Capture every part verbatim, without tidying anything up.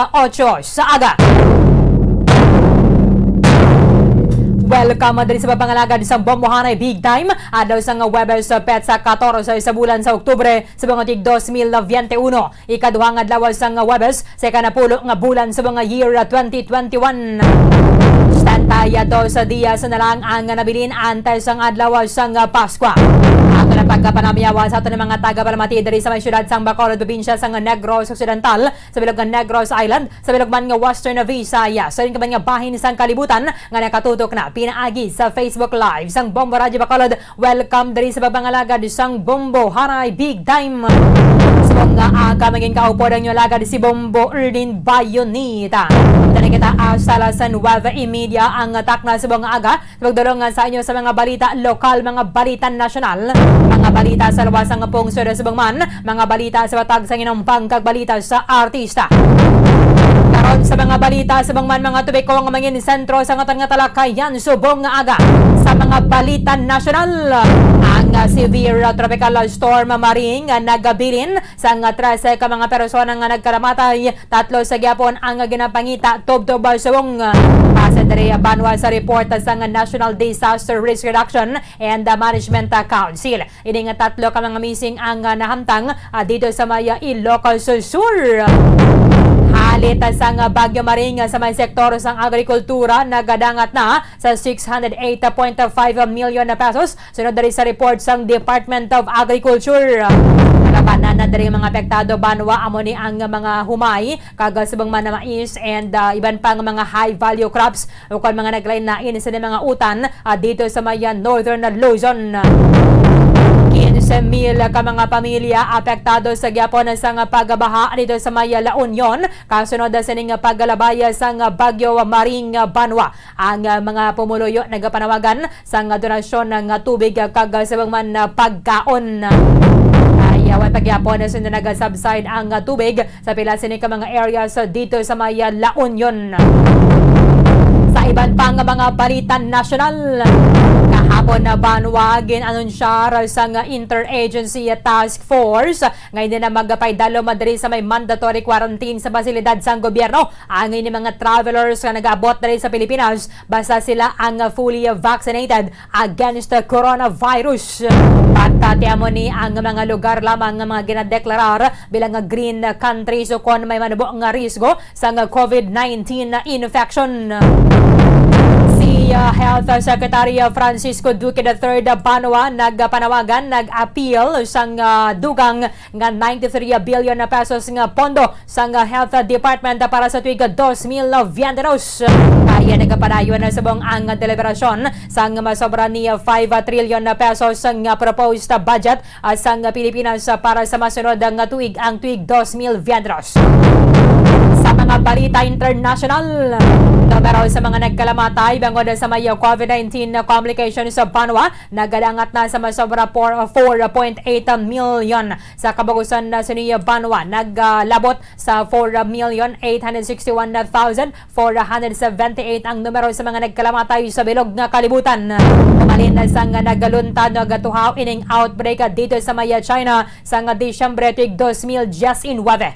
otso sa aga. Welcome diri sa pagpangalagad sa Bombohanay Big Time. Adlaw sang Huwebes, petsa katorse sa bulan sa Oktubre sa mga tig dos mil biyente uno. Ikaduha nga adlaw sang Huwebes sa ikanapulo nga bulan sa mga year twenty twenty-one. Setenta y dos dias na lang ang nabilin antes sang adlaw sang Paskwa. Ato na pagkapanamyawan sa aton mga taga-Balamati diri sa may siyudad sang Bacolod, probinsya sang Negros Occidental, sa bilog nga Negros Island, sa bilog man nga Western Visayas, sa iban nga bahin sang kalibutan nga nakatutok na pinaagi sa Facebook Live sang Bombo Radyo Bacolod. Welcome diri sa pagpangalagad sang Bombo Haray Big Time. Subong nga aga, maging kaupod ang inyo alagad si Bombo Erdin Bayonita. Dali kita, ah, sa alas nuwebe y media ang takna subong nga aga. Pagdulong sa inyo sa mga balita lokal, mga balita nasyonal, mga balita sa luwas sang pungsod, subong man mga balita sa patag sang inumpang kag balita sa artista. Karon sa mga balita, subong man mga tubiko nga mangin sentro sa aton nga talakayan, subong nga aga sa mga balita nasyonal. Ang, ah, severe tropical storm Maring, ah, nagabilin sang trese ka mga persona nga nagkalamatay. Tatlo sa gyapon ang ginapangita tubtob subong, ah, sa diri banwa sa report sang National Disaster Risk Reduction and, ah, Management, ah, Council. Ini nga tatlo ka mga missing ang, ah, nahamtang, ah, dito sa may, ah, Ilocos Sur. Halit, ah, sang, ah, Bagyo Maring, ah, sa may sektor sang agrikultura, nagadangat na sa six hundred eight point five million na pesos, sunod diri sa report sang Department of Agriculture. Nalabanan na diri mga apektado banwa, amo ni ang mga humay, kag, ah, subong man na mais and, ah, iban pang mga high value crops, ukon mga naglain-lain sini mga utan, ah, dito sa may, ah, Northern Luzon. Quince mil ka mga pamilya apektado sa gyapon sang pagbaha dito sa may, ah, La Union, kasunod sining paglabay sang Bagyo Maring banwa. Ang, ah, mga pumuluyo nagapanawagan sang donasyon nga tubig kag, ah, subong man, ah, pagkaon. Ay, ah, way pa gyapon sino naga-subside ang, ah, tubig sa pila sini ka mga areas dito sa may, ah, La Union. Sa iban pang mga balita nasyonal, kahapon na banwa gin-anunsyar sang Interagency Task Force nga hindi na magpaydalom diri sa may mandatory quarantine sa pasilidad sang gobyerno ang ini mga travelers nga nag-abot diri sa Pilipinas, basta sila ang fully vaccinated against the coronavirus. Pati amo ni ang mga lugar lamang nga mga ginadeklarar bilang nga green countries o kon may manubo nga risgo sang COVID nineteen infection. Si, ah, Health Secretary Francisco Duque the third Banwa nagpanawagan, nag-appeal sang, ah, dugang nga ninety-three billion na pesos nga pondo sang, ah, Health Department para sa tuig dos mil veintidos. Kaya nagapadayon na subong ang deliberasyon sang masobra ni five trillion na pesos nga proposed budget, ah, sang Pilipinas, ah, para sa masunod nga tuig, ang tuig dos mil veintidos. Sa mga balita international, numero sa mga nagkalamatay bangod sa may COVID nineteen complications sa banwa nagadangat na sa masobra por four point eight million. Sa kabagusan na sini banwa, naglabot sa four million eight hundred sixty-one thousand four hundred seventy-eight ang numero sa mga nagkalamatay sa bilog nga kalibutan. Umalin na sang nagaluntad nga gatuhaw ining outbreak dito sa may China sang Disyembre tuig dos mil diyes y nuwebe.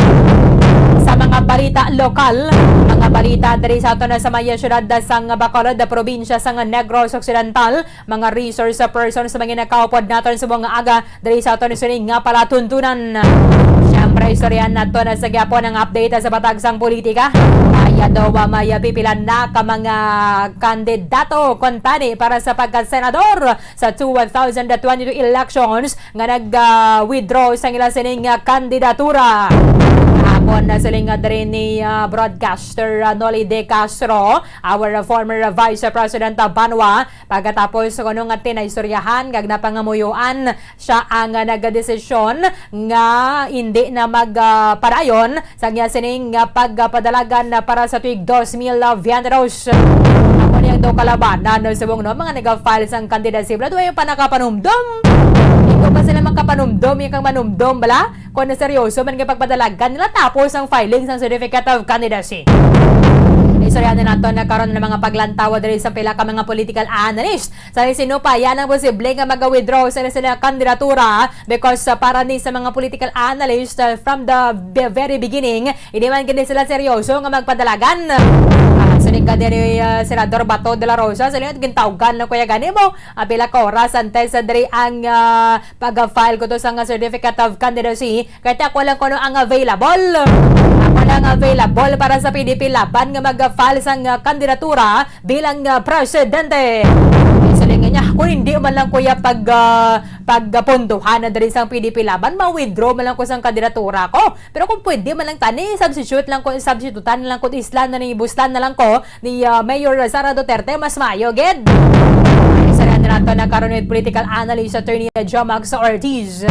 Sa mga balita lokal, mga balita diri sa aton sa may siyudad sang Bacolod, probinsya sang Negros Occidental, mga resource person sa mga nakaupod naton sa mga aga diri sa aton sini nga palatuntunan. Siyempre, istoryahan nato na sa gyapon ang update sa patag sang politika. Kaya daw, ah, may pipila na ka mga kandidato kuntani para sa pagkasenador sa two thousand twenty-two elections nga nag, ah, withdraw sa ila sining, ah, kandidatura. Hapon na siling nga diri ni, ah, broadcaster, ah, Noli De Castro, our former Vice President, ah, Banwa, pagkatapos kuno nga tinaistoryahan kag napangamuyoan siya ang, ah, nagadesisyon nga hindi na mag, ah, padayon sa iya sining, ah, pagpadalagan na para sa tuig dos mil veintidos. Amo ni ang daw kalabanan, no, subong, no, mga nag-file sang candidacy, wala daw pa nakapanumdom. Ikaw pa sila makapanumdom, yung kang manumdom, bala? Kung seryoso man nga pagpadalagan nila, tapos ang filing sang certificate of candidacy. Istoryahan na nato na karon ang mga paglantawa diri sa pila ka mga political analyst. Sa sino pa, yan ang posible nga mag-withdraw sa sila kandidatura because, ah, para ni sa mga political analyst, ah, from the be-, very beginning, hindi man gani sila seryoso nga magpadalagan. Ah, sunig ka diri, ah, Senador Bato de la Rosa, sa liwat gintawgan lang kuya gani mo, ah, pila ka oras antes sa diri ang, ah, pag-file ko to sa nga certificate of candidacy, kay ako lang kuno ang available. Ako lang available para sa P D P Laban nga mag-file sang, ah, kandidatura bilang, ah, presidente. Siling niya, kung hindi man lang kuya pag, ah, pagpunduhan na diri sang P D P Laban, ma-withdraw man lang ko sang kandidatura ko. Pero kung pwede man lang tani, substitute lang ko, substitutan lang ko, islan na ni, buslan na lang ko ni, ah, Mayor Sara Duterte, mas maayo gid. Istoryahan na nato na karon with political analyst attorney Jomax Ortiz.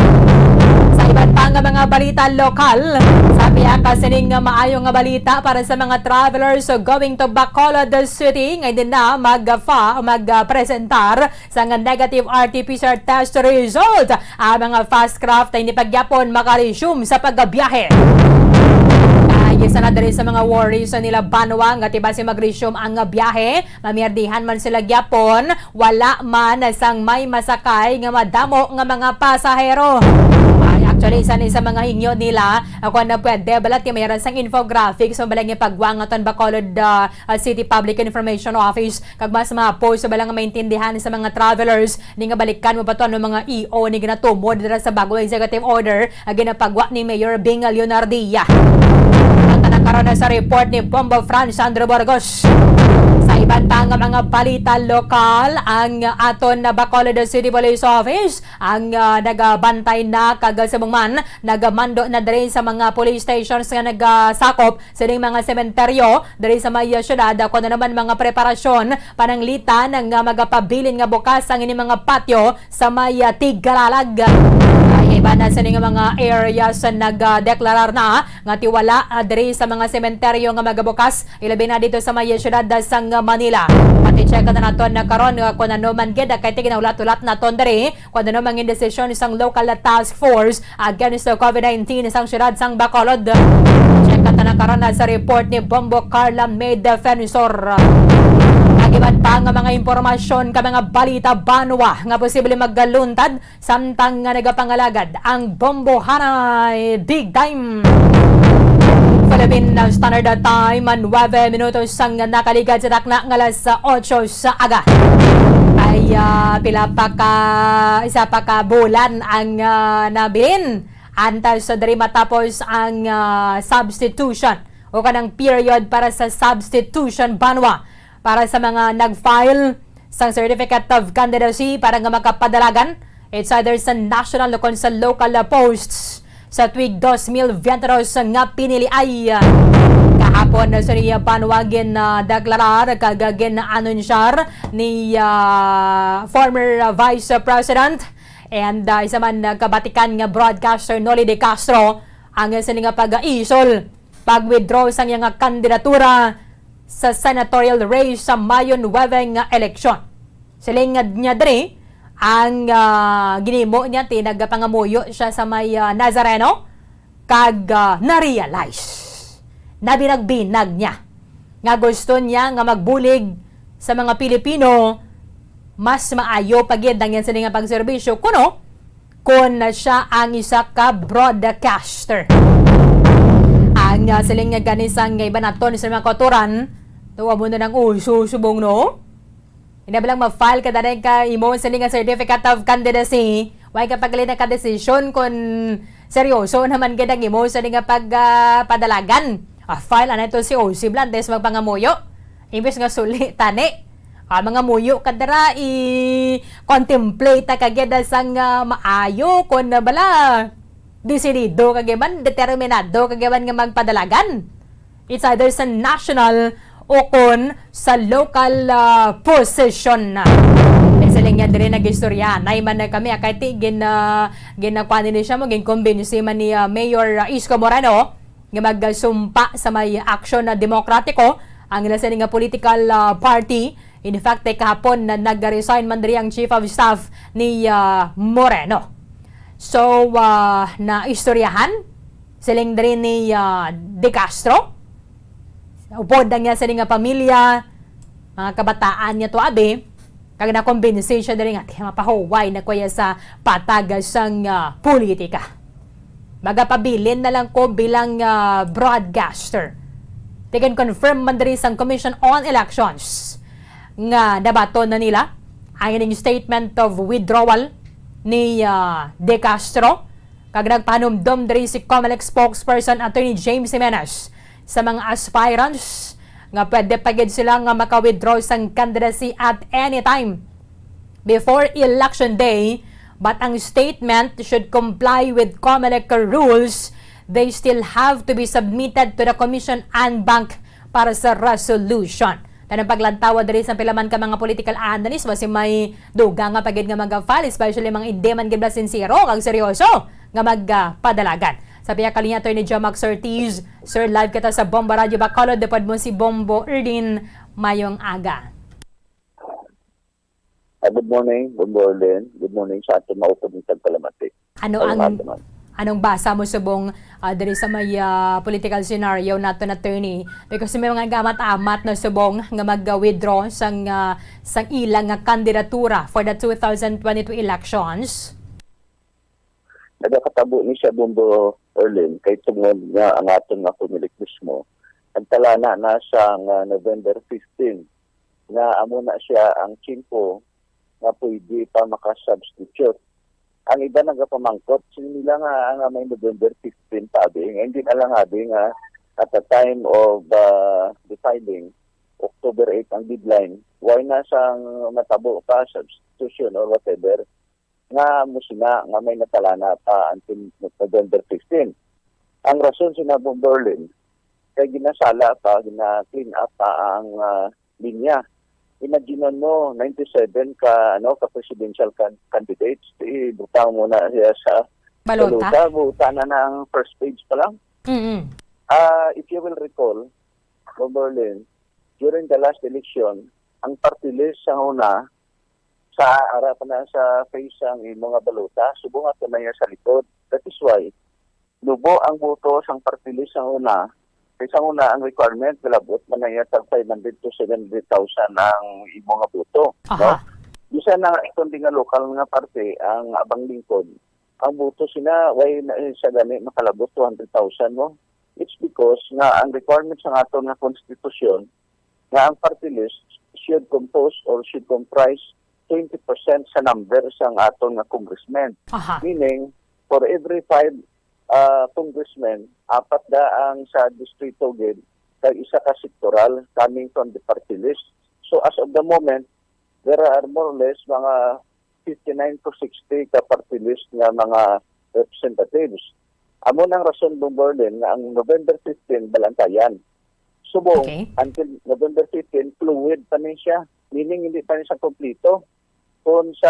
Sa iban pa nga mga balita lokal, sa pihak sining maayo nga balita para sa mga travelers going to Bacolod City, nga hindi na magfa-, magpresentar sang negative R T P C R test result. Ang mga fast craft ay hindi pa gyapon maka-resume sa pagbiyahe. Kay isa na diri sa mga worries nila banwa nga ti basi mag-resume ang biyahe, mamiyerdihan man sila gyapon, wala man sang may masakay nga madamo nga mga pasahero. Ay, actually, isa ni sa mga hingyo nila, ako na pwede, bala ti mayroon sang infographic sa balay nga pagwa nga ton Bacolod, ah, ah, City Public Information Office, kag mas mapo sa bala nga maintindihan sa mga travelers ni nga balikan mo pa to ano mga E O ni ginatumod dira sa bagong executive order nga ginapagwa ni Mayor Bing Leonardia. Ang tanang karon na sa report ni Bombo Franz Sandro Burgos. Sa iban pa nga mga balita lokal, ang aton na Bacolod City Police Office ang, ah, nagabantay na kag subong man nagamando na diri sa mga police stations nga nagasakop sining mga sementeryo diri sa may, ah, syudad, kuno naman mga preparasyon pananglitan nga magapabilin nga bukas ang ini mga patyo sa may, ah, Tigalalag. Ay, iban na sini nga mga areas sa nagdeklarar na nga tiwala, ah, diri sa mga sementeryo nga magabukas, ilabi na dito sa may syudad, ah, sang Manila. Pati check na naton na karon nga kung ano man gid, ah, kay tiginahulat-hulat naton diri kung ano man ang desisyon sang local task force against the COVID nineteen sang siyudad sang Bacolod. Check ka na karon na sa report ni Bombo Carla May Defensor. Ang iban pa nga mga impormasyon ka mga balita banwa nga posible magluntad samtang nga nagapangalagad ang Bombohanay Big Time. Philippine Standard Time, nuebe minutos ang nakaligad sa takna nga alas otso sa aga. Ay, ah, pila pa ka, isa pa ka bulan ang, ah, nabilin antes sa diri matapos ang, ah, substitution o kanang period para sa substitution banwa para sa mga nag-file sang Certificate of Candidacy para nga makapadalagan, it's either sa national o kon sa local, ah, posts sa tuig dos mil veinte dos nga piniliay. Kahapon, sa niya banwa gin, ah, deklarar kag gin-anunsyar ni, ah, former, ah, Vice President and, ah, isa man, ah, kabatikan nga broadcaster Noli De Castro ang sini nga pag-iisol, pag-withdraw sang iya nga kandidatura sa senatorial race sa Mayo nuebe nga eleksyon. Siling nga niya diri, ang, ah, ginimo niya, ti nagapangamuyo siya sa may, ah, Nazareno, kag, ah, na-realize, nabinag-binag niya nga gusto niya nga magbulig sa mga Pilipino, mas maayo pa gid ang iya sini nga pagserbisyo kuno kon siya ang isa ka broadcaster. Ang, ah, siling nga gani sang iban naton sa mga kautoran, tuwa mo na ng uso subong, no? Hindi ba lang ma-file ka dahil ka imo sini nga certificate of candidacy? Way ka pagkali na ka desisyon kung seryoso naman gid ang imo sini nga pag, ah, padalagan. Ah, file anay to si O C Blantes magpangamuyo. Imbes nga suli, tani. Ah, mga muyo ka dira, i-contemplate ta kagid sang, ah, maayo kung bala desidido kagid man, determinado kagid man nga magpadalagan. It's either sa national o kon sa local, ah, position na. Kay sa linya diri nag-istorya, nay man na kami, ah, kay ti gin, ah, ginakuan ni siya mo, ginkumbinsi man ni, ah, Mayor, ah, Isko Moreno nga magsumpa sa may Aksyon na Demokratiko ang ila sini nga political, ah, party. In fact, eh, kahapon na nag-resign man diri ang Chief of Staff ni, ah, Moreno. So, ah, naistoryahan siling diri ni, ah, De Castro. Upod na niya sini nga pamilya, mga kabataan niya to abi, kag nakumbinsi siya diri nga di mapahuway na kuya sa patag sang, ah, politika. Magapabilin na lang ko bilang, ah, broadcaster. They can confirm man diri sang Commission on Elections nga nabaton na nila ang ining statement of withdrawal ni, ah, De Castro. Kag nagpahanumdom diri si Comelec spokesperson Attorney James Jimenez sa mga aspirants nga pwede pa gid sila nga maka-withdraw sang candidacy at any time before election day, but ang statement should comply with Comelec rules. They still have to be submitted to the commission and bank para sa resolution. Tanang paglantawa diri sa pila man ka mga political analyst, basi may dugang pa gid nga mag-file, especially mga hindi man gid ba sincero kag seryoso nga magpadalagan. Sa pihak ka linya, Attorney Jomax Ortiz, sir, live kita sa Bomba Radio Bacolod, upod mo si Bombo Erdin. Mayong aga. Ah, good morning, Bombo Erdin. Good morning sa aton maupod nga tagpalamati. Ano Mayong ang, aga, ma'am. Anong basa mo subong, ah, diri sa may, ah, political scenario naton, attorney? Because may mga gamat-amat na subong nga mag-withdraw sang, ah, sang ilang nga kandidatura for the two thousand twenty-two elections. Nagakatabo ni siya, Bombo Erdin, kay tungod nga ang aton nga Comelec mismo nagtalana na sa nga November fifteen, nga amo na siya ang tiyempo nga pwede pa maka-substitute. Ang iba nagapamangkot, sino nila nga, nga may November fifteen pa, abi? Nga hindi na lang, abi, nga at the time of, ah, the filing, October eight ang deadline. Why na sang matabo pa, substitution or whatever, nga mo sina nga may natalana pa until November fifteen? Ang rason sina, Bombo Erdin, kay ginasala pa, gina-clean up pa ang, ah, linya. Imagine mo, ninety-seven ka, ano, ka presidential can-, candidates, ibutang mo na siya sa Balota? Balota, buta na na ang first page pa lang. Mm-mm. Ah, if you will recall, Bombo Erdin, during the last election, ang party list sa una, sa ara pa na sa face ang imo nga balota, subong ato na iya sa likod. That is why, lubo ang boto sang party list sa una. Kay sa una, ang requirement, galabot man na iya tag five hundred to seven hundred thousand ang imo nga boto, Aha. no? Bisan na kundi nga lokal nga party ang abang lingkod, ang boto sina, why na, eh, sa gani makalabot two hundred thousand mo? It's because nga ang requirement sa aton nga konstitusyon nga ang party list should compose or should comprise twenty percent sa number sang aton nga congressmen. Aha. Meaning, for every five, ah, congressmen, apat da ang sa distrito gid, kag isa ka sektoral coming from the party list. So, as of the moment, there are more or less mga fifty-nine to sixty ka party list nga mga representatives. Amo nang rason, Bombo Erdin, nga ang November fifteen balantayan. Subong, Okay. until November fifteen, fluid pa ni siya. Meaning, hindi pa ni siya kompleto. Kung sa,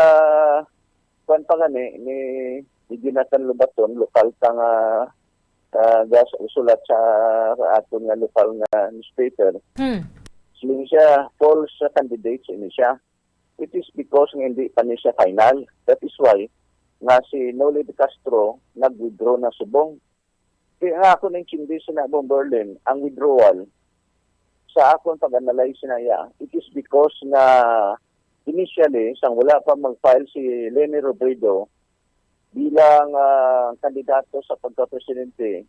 kuwan pa gani, ni, ni Jonathan Lobaton, lokal ka nga, ah, gas-, sulat sa aton nga lokal nga newspaper, Hmm. siling siya, false candidates ini siya. It is because nga hindi pa ni siya final. That is why nga si Noli de Castro nag-withdraw na subong. Kaya nga ako naintindi sina, Bombo Erdin, ang withdrawal sa akon pag-analyze na iya, it is because nga initially, sang wala pa mag-file si Leni Robredo bilang, ah, kandidato sa pagka-presidente,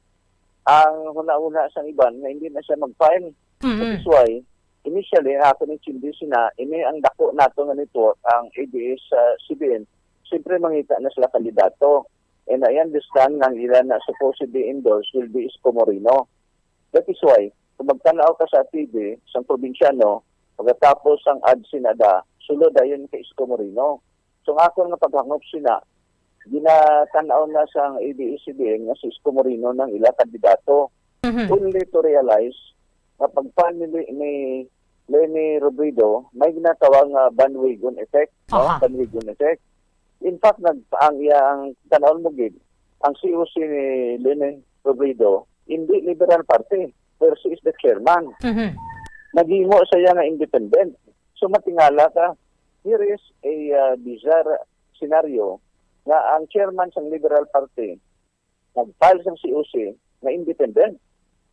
ang hunahuna sang iban nga hindi na siya mag-file. That Mm-mm. is why, initially, ang akon intindi sina, ini ang dako nato nga network, ang A B S, ah, C B N, siyempre mangita na sila kandidato. And I understand nga ang ila na supposedly endorse will be Isko Moreno. That is why, kung magtanaw ka sa T V, sang probinsyano, pagkatapos ang ad sinada, sulod dayon kay Isko Moreno. So, ang akon nga paghangop sina, ginatanaw na sang A B S C B N nga si Isko Moreno nang ila kandidato. Mhm. Only to realize nga pag-file ni, ni Leni Robredo, may ginatawag nga bandwagon effect, no? Aha. Bandwagon effect. In fact, nag-, ang iya, ang tanawon mo gid, ang C O C ni Leni Robredo, hindi Liberal Party, pero she is the chairman. Mhm. Naghimo siya nga independent. So, matingala ka, here is a, uh, bizarre scenario nga ang chairman sang Liberal Party nag-file sang C O C nga independent.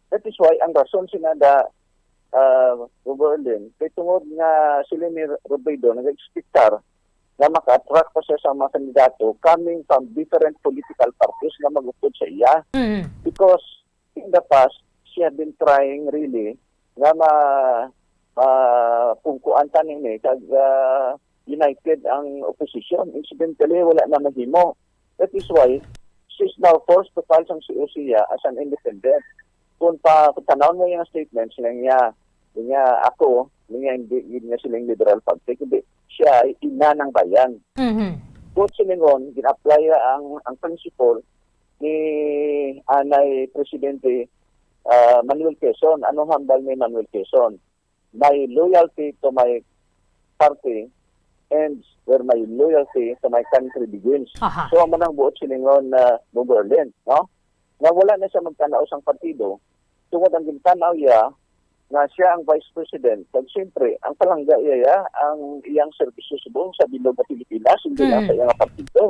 That is why ang rason sinada ah, Governor Lynn, kay tungod nga sila ni Robredo nag-expectar nga maka-attract pa siya sa mga kandidato coming from different political parties nga mag-upod sa iya. Mm. Because in the past, she had been trying really nga ma-, mapungkuan ta nini kag, ah, united ang opposition. Incidentally, wala na mahimo. That is why she's now forced to file sang C O C ya as an independent. Kung pa, kung tanawon mo yung statements niya, niya ako, niya hindi, hindi niya siling Liberal Party, kundi siya ay ina ng bayan. Mhm. Kung silingon, gin-apply ang, ang principle ni anay Presidente, ah, Manuel Quezon. Anong hambal ni Manuel Quezon? My loyalty to my party ends where my loyalty to my country begins. Aha. So, amo nang buot silingon na Bombo Erlin, no? Nga wala na siya magtanaw sang partido, tungod ang gintanaw iya nga siya ang vice president. Kag siyempre, ang palangga iya, iya ang iyang serbisyo subong sa bilog nga Pilipinas, hindi lang Mm. sa iyang partido.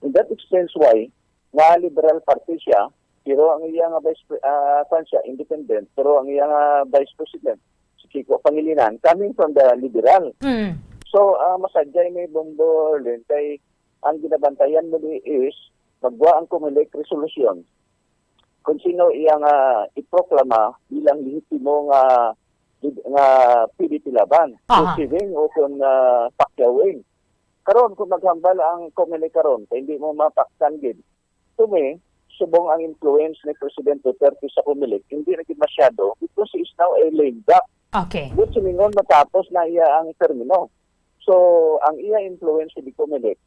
And that explains why nga Liberal Party siya, pero ang iya nga vice pre-, ah, kwan siya, independent, pero ang iya nga vice president, si Kiko Pangilinan, coming from the Liberal. Mm. So, ah, masadyay ni Bombo Erlin, kay ang ginabantayan mo ni is magwa ang Comelec resolution kung sino iya nga iproklama bilang lehitimo nga, nga P D P Laban. Aha. Kung si Wing o kung, ah, Pacquiao Wing. Karon, kung maghambal ang Comelec karon, kay hindi mo mapaktan gid. To me, subong ang influence ni President Duterte sa Comelec, hindi na gid masyado because he is now a lame duck. Okay. But silingon matapos na iya ang termino. So, ang iya influence sa Comelec,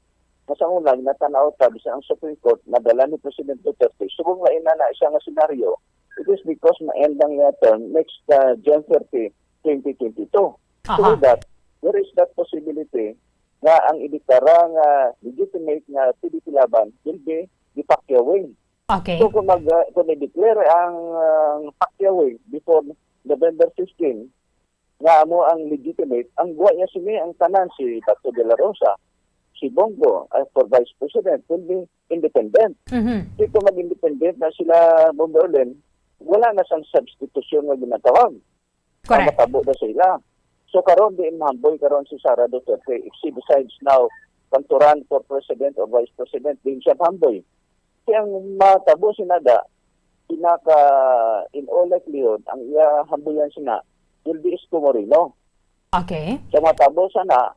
masang una, natanaw ta, bisan ang Supreme Court, nadala ni President Duterte. Subong na ina na siya nga senaryo, it is because ma-end ang iya term next, uh, June thirty, twenty twenty-two. Aha. So with that, there is that possibility nga ang ideklara nga legitimate nga P D P Laban will be the Pacquiao Wing. Okay. So kung mag, uh, kung i-declare ang, uh, Pacquiao Wing before November fifteen, nga amo ang legitimate, ang gwa niya sini ang tanan, si Bato de la Rosa, si Bongo, uh, for vice president, will be independent. Mhm. Kung mag-independent na sila, Bombo Erlin, wala na sang substitution nga ginatawag. Correct. Ang matabo na sa ila. So karon, di mahamboy karon si Sara Duterte if she decides now kung to run for president or vice president, di siya mahamboy. Kaya ang matabo sina da, pinaka, in all likelihood, ang iya hambuyan sina will be Isko Moreno. Okay. Sa matabo sana,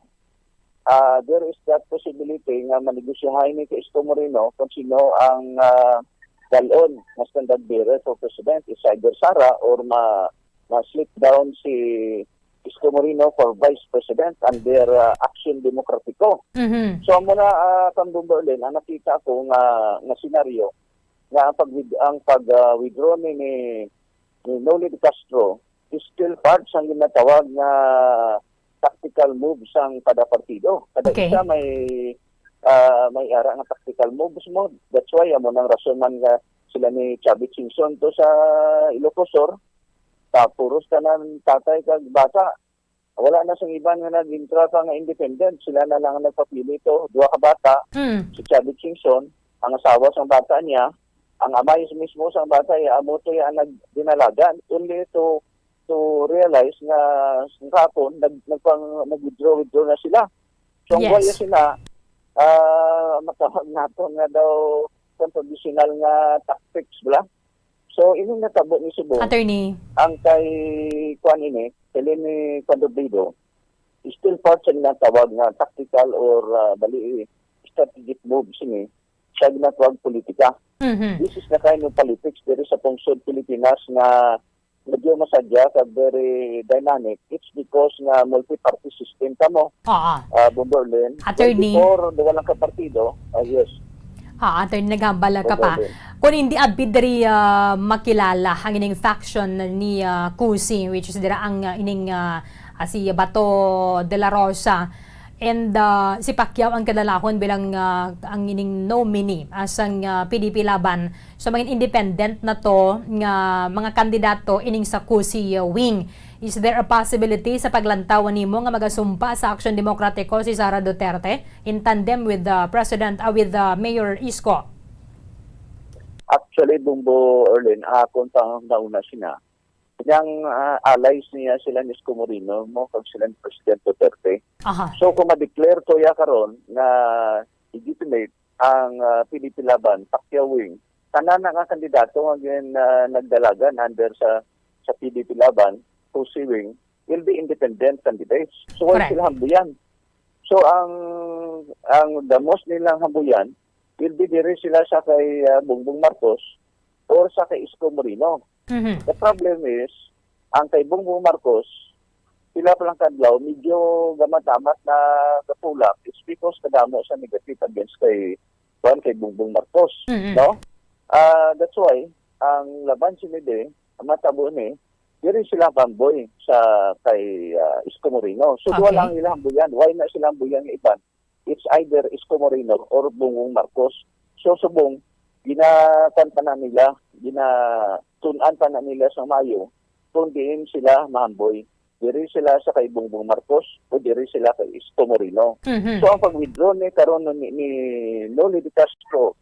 ah, there is that possibility nga manegosyahay ni kay Isko Moreno kung sino ang, ah, dalon nga standard bearer for president, is either Sara or ma-, ma-slip down si Isko Moreno for vice president under, ah, Aksyon Demokratiko. Mhm. So, amo na, ah, kang Bombo Erlin, ang nakita ko nga, nga senaryo, nga ang pag-, ang pag, ah, withdraw ni, ni, ni Noli de Castro is still part sang ginatawag nga tactical move sang kada partido. Kada Okay. isa may, ah, may ara nga tactical moves mo. That's why, amo nang rason man nga sila ni Chavit Singson to sa Ilocos Sur, ta puros tanan tatay kag bata. Wala na sang iban nga nag-intra pa nga independent. Sila na lang ang nagpapili to. Duha ka bata, Mm. si Chavit Singson, ang asawa sang bata niya, ang amay mismo sang bata, iya amo to iya ang nag-, dinalagan. Only to, to realize nga sa hapon, nag-, nagpang-, nag-withdraw, withdraw na sila. So, ang Yes. buhay sila, ah, matawag nato nga daw kung traditional nga tactics bala. So, ining natabo ni Subong, Attorney. ang kay kuan ini, kay ni Condoblido, is still part sa ginatawag nga tactical or, ah, bali, strategic moves ini sa ginatawag politika. Mhm. This is the kind of politics diri sa pungsod Pilipinas nga medyo masadya kag very dynamic. It's because nga multi-party system kamo. Oo. Ah, Bombo Erlin. Attorney. Before, duha lang ka partido. Ah, yes. Ah, Attorney, naghambal ka pa. Bombo Erlin. Kung hindi abid diri, ah, makilala ang ining faction ni, ah, Cusi, which is dira ang, ah, ining, ah, ah, si Bato de la Rosa and, ah, si Pacquiao ang kadalahon bilang, ah, ang ining nominee, ah, sang, ah, P D P Laban. So, mga independent na to nga mga kandidato ining sa Cusi, ah, wing. Is there a possibility sa paglantaw nimo nga magasumpa sa Aksyon Demokratiko si Sara Duterte in tandem with the President, ah, with, ah, Mayor Isko? Actually, Bombo Erlin, akon pang nauna sina, Yang, ah, allies niya sila ni Isko Moreno mo kag sila ni President Duterte. Aha. So, kung ma-declare to ya karon nga legitimate ang, ah, P D P Laban, Pacquiao wing, tanan na nga kandidato nga gin-, ah, nagdalagan under sa, sa P D P Laban, Tulsi wing, will be independent candidates. So, why Correct. sila hambuyan? So, ang, ang the most nilang hambuyan will be diri sila sa kay, ah, Bongbong Marcos or sa kay Isko Moreno. Mhm. The problem is, ang kay Bongbong Marcos, pila pa lang kadlaw, medyo gamat-gamat na gapulak. It's because kadamo sa negative against kay, kuwan, kay Bongbong Marcos, Mhm. no? Ah, that's why, ang laban sini di, ang matabo ni, diri sila hamboy sa kay, ah, Isko Moreno. So, duha Okay. lang ang ilang hambuyan. Why na sila hambuyan nga iban? It's either Isko Moreno or Bongbong Marcos. So, subong, ginakuan pa na nila, ginatun-an pa na nila sa mayo kung diin sila mahamboy. Diri sila sa kay Bongbong Marcos o diri sila kay Isko Moreno. Mhm. So, ang pag-withdraw ni karon ni, ni Noli de Castro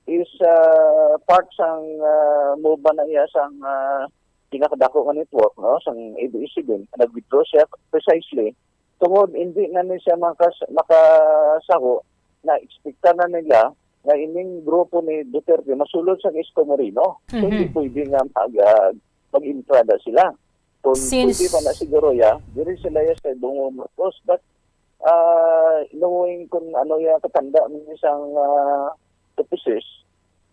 is, ah, part sang, ah, move man na iya sang, ah, pinakadako nga network, no, sang A B S-C B N. Nag-withdraw siya precisely tungod hindi na ni siya makas-, makasaho na ekspektar na nila nga ining grupo ni Duterte masulod sa Isko Moreno. So, Mhm. hindi pwede nga mag-, ah, mag-entrada sila. Kung Since pwede pa na siguro, ya, diri sila, yes, kay Bongbong Marcos. But, ah, knowing kung ano yung katanda ng isang, ah, officers,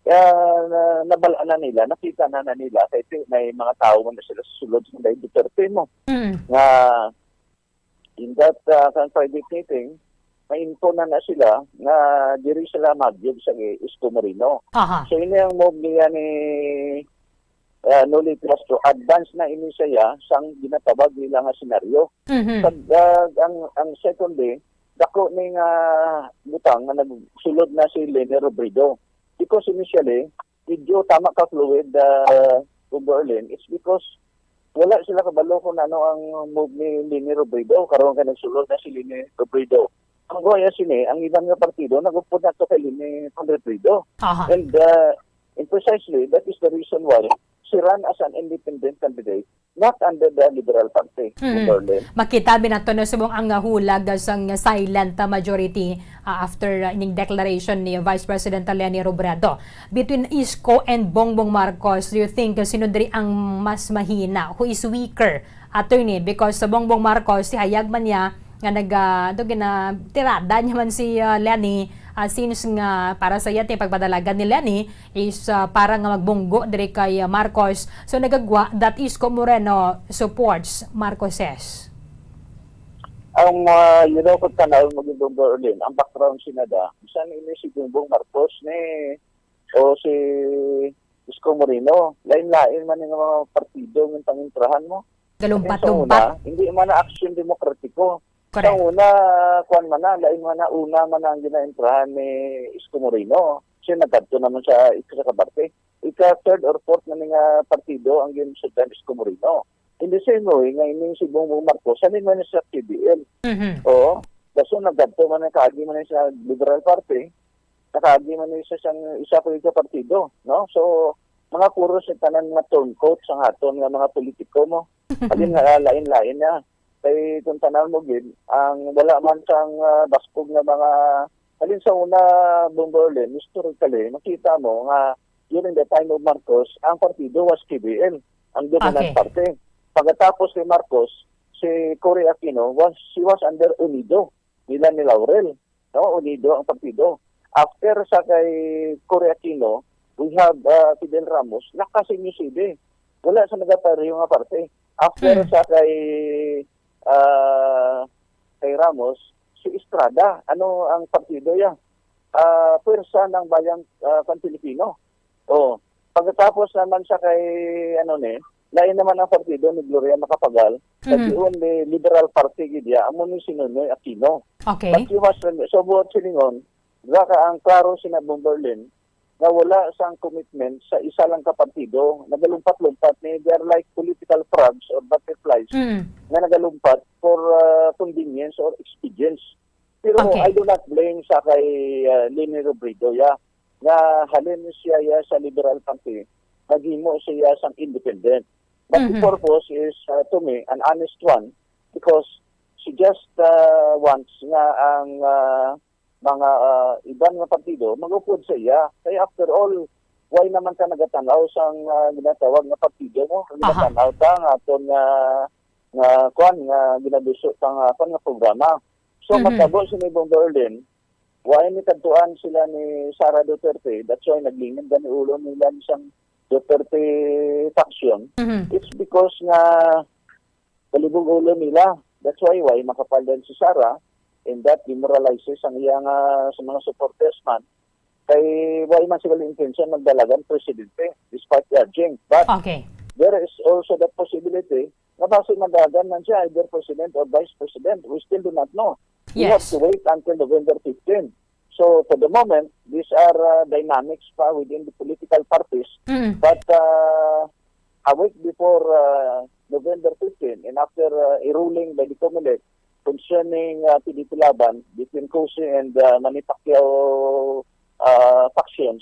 kaya na, nabal-an na nila, nakita na, na nila, kay ti-, may mga tao man na sila sa sulod sa Duterte mo. Mm. Nga, in that, ah, kan private meeting, may info na na sila nga diri sila magyod sa Isko Moreno. Aha. So, ini ang move niya ni, ah, Noli Castro. Advance na ini siya sang ginatawag nila nga senaryo. Mhm. Pag, ah, ang, ang second day, dako ni nga butang nga nagsulod na si Leni Robredo. Because initially, medyo tama ka, Floyd, ah, Berlin, it's because wala sila kabalo kung ano ang move ni Leni Robredo. Karon kay nagsulod na si Leni Robredo. Ang guya sini, ang iban nga partido, nagupod na to kay Leni Robredo. Aha. And, ah, and precisely, that is the reason why she ran as an independent candidate, not under the Liberal Party, Mm. Berlin. Makita bi nato na subong ang, ah, hulag sang silent, ah, majority, ah, after, ah, ining declaration ni Vice President Leni Robredo. Between Isko and Bongbong Marcos, do you think, ah, sino diri ang mas mahina? Who is weaker, attorney? Because sa Bongbong Marcos, si hayag man niya nga nag, ah, ito, gina-, tirada niya man si, ah, Leni, ah, since nga para sa iya, ti pagpadalagan ni Leni is, ah, para nga magbunggo diri kay, ah, Marcos. So, nagagwa that Isko Moreno supports Marcoses. Ang, ah, you know, kung tanaw mo, Ginoong Berlin, ang background sinada, bisan ini si Bongbong Marcos ni o si Isko Moreno, lain-lain man yung mga partido ng pangintrahan mo. Galumpat-lumpat. Sa una, hindi man na Aksyon Demokratiko. Correct. Sa una, kuwan man na, lain man na, una man na ang ginaintrahan ni Isko Moreno. Siya nagkadto naman sa isa ka parte. Ika third or fourth na nga partido ang ginsundan ni Isko Moreno. In the same way, nga ining si Bongbong Marcos, sa man sa P D L. Mhm. Oo. Kaso nagkadto man ang kaagi man sa Liberal Party, nakaagi man ni sa sang isa ko ito partido, no? So, mga kuros sa tanan nga turncoat sa aton nga mga politiko mo. Alin nga lain-lain na. Kay kung tanan mo gid, ang wala man sang, ah, baskog nga mga, alin sa una, Bomberlin, historically, makita mo nga during the time of Marcos, ang partido was K B L, ang dominant Okay. party. Pagkatapos kay Marcos, si Cory Aquino was, she was under Unido, nila ni Laurel. No, unido ang partido. After sa kay Cory Aquino, we have, ah, Fidel Ramos, naka-C M U C D. Wala sa nagapareho nga parte. After Hmm. sa kay, ah, kay Ramos, si Estrada. Ano ang partido ya? Ah, Pwersa ng Bayang, ah, Pan-Filipino. Oh, pagkatapos naman sa kay, ano ni, lain naman ang partido ni Gloria Macapagal, sa Mhm. giun ni Liberal Party gid ya, amo ni si Noynoy Aquino. Okay. But you must remember, so buot silingon, baka ang klaro sina Bomberlin, nga wala sang commitment sa isa lang ka partido, nagalumpat-lumpat ni, they are like political frogs or butterflies Mm. nga nagalumpat for, uh, convenience or expedience. Pero Okay. I do not blame sa kay, uh, Leni Robredo, ya, nga halin siya, ya, sa Liberal Party, naghimo siya sang independent. But the Mhm. purpose is, uh, to me, an honest one, because she just, uh, wants nga ang, uh, mga, uh, iban nga partido mag-upod sa iya. Kay after all, why naman ka nagatan-aw sang, uh, ginatawag nga partido mo? Aha. Nagatan-aw ta nga aton nga, nga, kwan, nga ginaduso ta nga, kwan, nga programa. So, Mhm. matabo sini, Bong Berlin, why ni kadtuan sila ni Sara Duterte? That's why naglingin gani ulo nila ni sang Duterte faction. Mhm. It's because nga kalibog ulo nila. That's why, why makapaldan si Sara, and that demoralizes ang iya nga sa mga supporters man. Kay why man sila intention magdalagan presidente, despite urging. But Okay. there is also that possibility nga basi madalagan man siya, either president or vice president. We still do not know. We have Yes. to wait until November fifteen. So, for the moment, these are, uh, dynamics pa within the political parties. Mm. But, uh, a week before, uh, November fifteen, and after, uh, a ruling by the Comelec concerning, uh, P D P Laban between Cossy and, uh, Manny Pacquiao, uh, factions,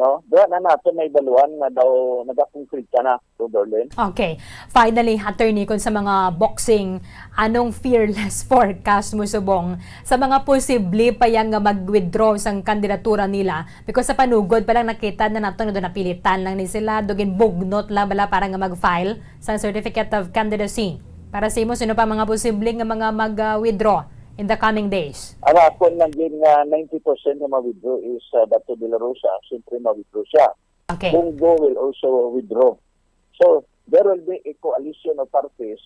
no? Doon na nato may baluan nga daw nagakonkreta na, Bong Berlin. Okay. Finally, attorney, kung sa mga boxing, anong fearless forecast mo subong sa mga posible pa yang nga mag-withdraw sang kandidatura nila? Because sa panugod pa lang nakita na nato nga napilitan lang ni sila, do ginbugnot lang bala para nga mag-file sa certificate of candidacy. Para sa imo, sino pa mga posible nga mga mag-withdraw in the coming days? Ang akon lang din nga ninety percent nga ma-withdraw is, uh, Bato de la Rosa. Siyempre, ma-withdraw siya. Okay. Bong Go will also withdraw. So, there will be a coalition of parties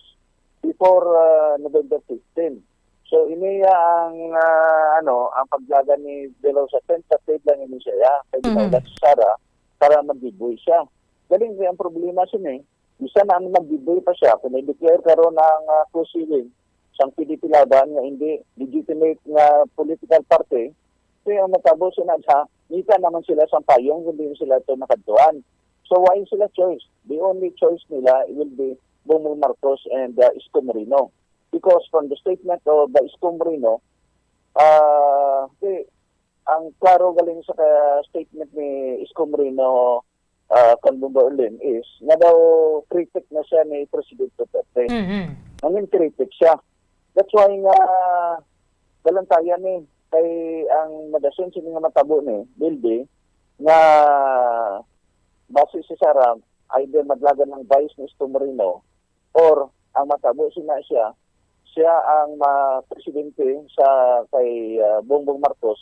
before, uh, November fifteen. So, ini ang, uh, ano, ang paglagan ni De La Rosa, tentative lang ini siya, kay Mhm. ginaulat si Sara para mag-giveaway siya. Galing kay ang problema sini, bisan na mag-giveaway pa siya, kung i-declare karon ang, uh, Cossy wing sang P D P Laban nga hindi legitimate nga political party, kaya ang matabo sa nadha, ngita naman sila sa payong kung di sila ito nakadtuan. So, why sila choice? The only choice nila will be Bongbong Marcos and, uh, Isko Moreno. Because from the statement of, uh, Isko Moreno, uh, the, ang klaro galing sa ka-, statement ni Isko Moreno, uh, kan Bong Berlin is nga daw critic na siya ni President Duterte. Mhm. Nangin critic siya. That's why nga balantayan ni kay ang madason sini nga matabo ni will be nga base si Sara, either madlagan ng vice ni Isko Moreno or ang matabo sina siya, siya ang ma-, presidente sa kay, ah, Bongbong Marcos,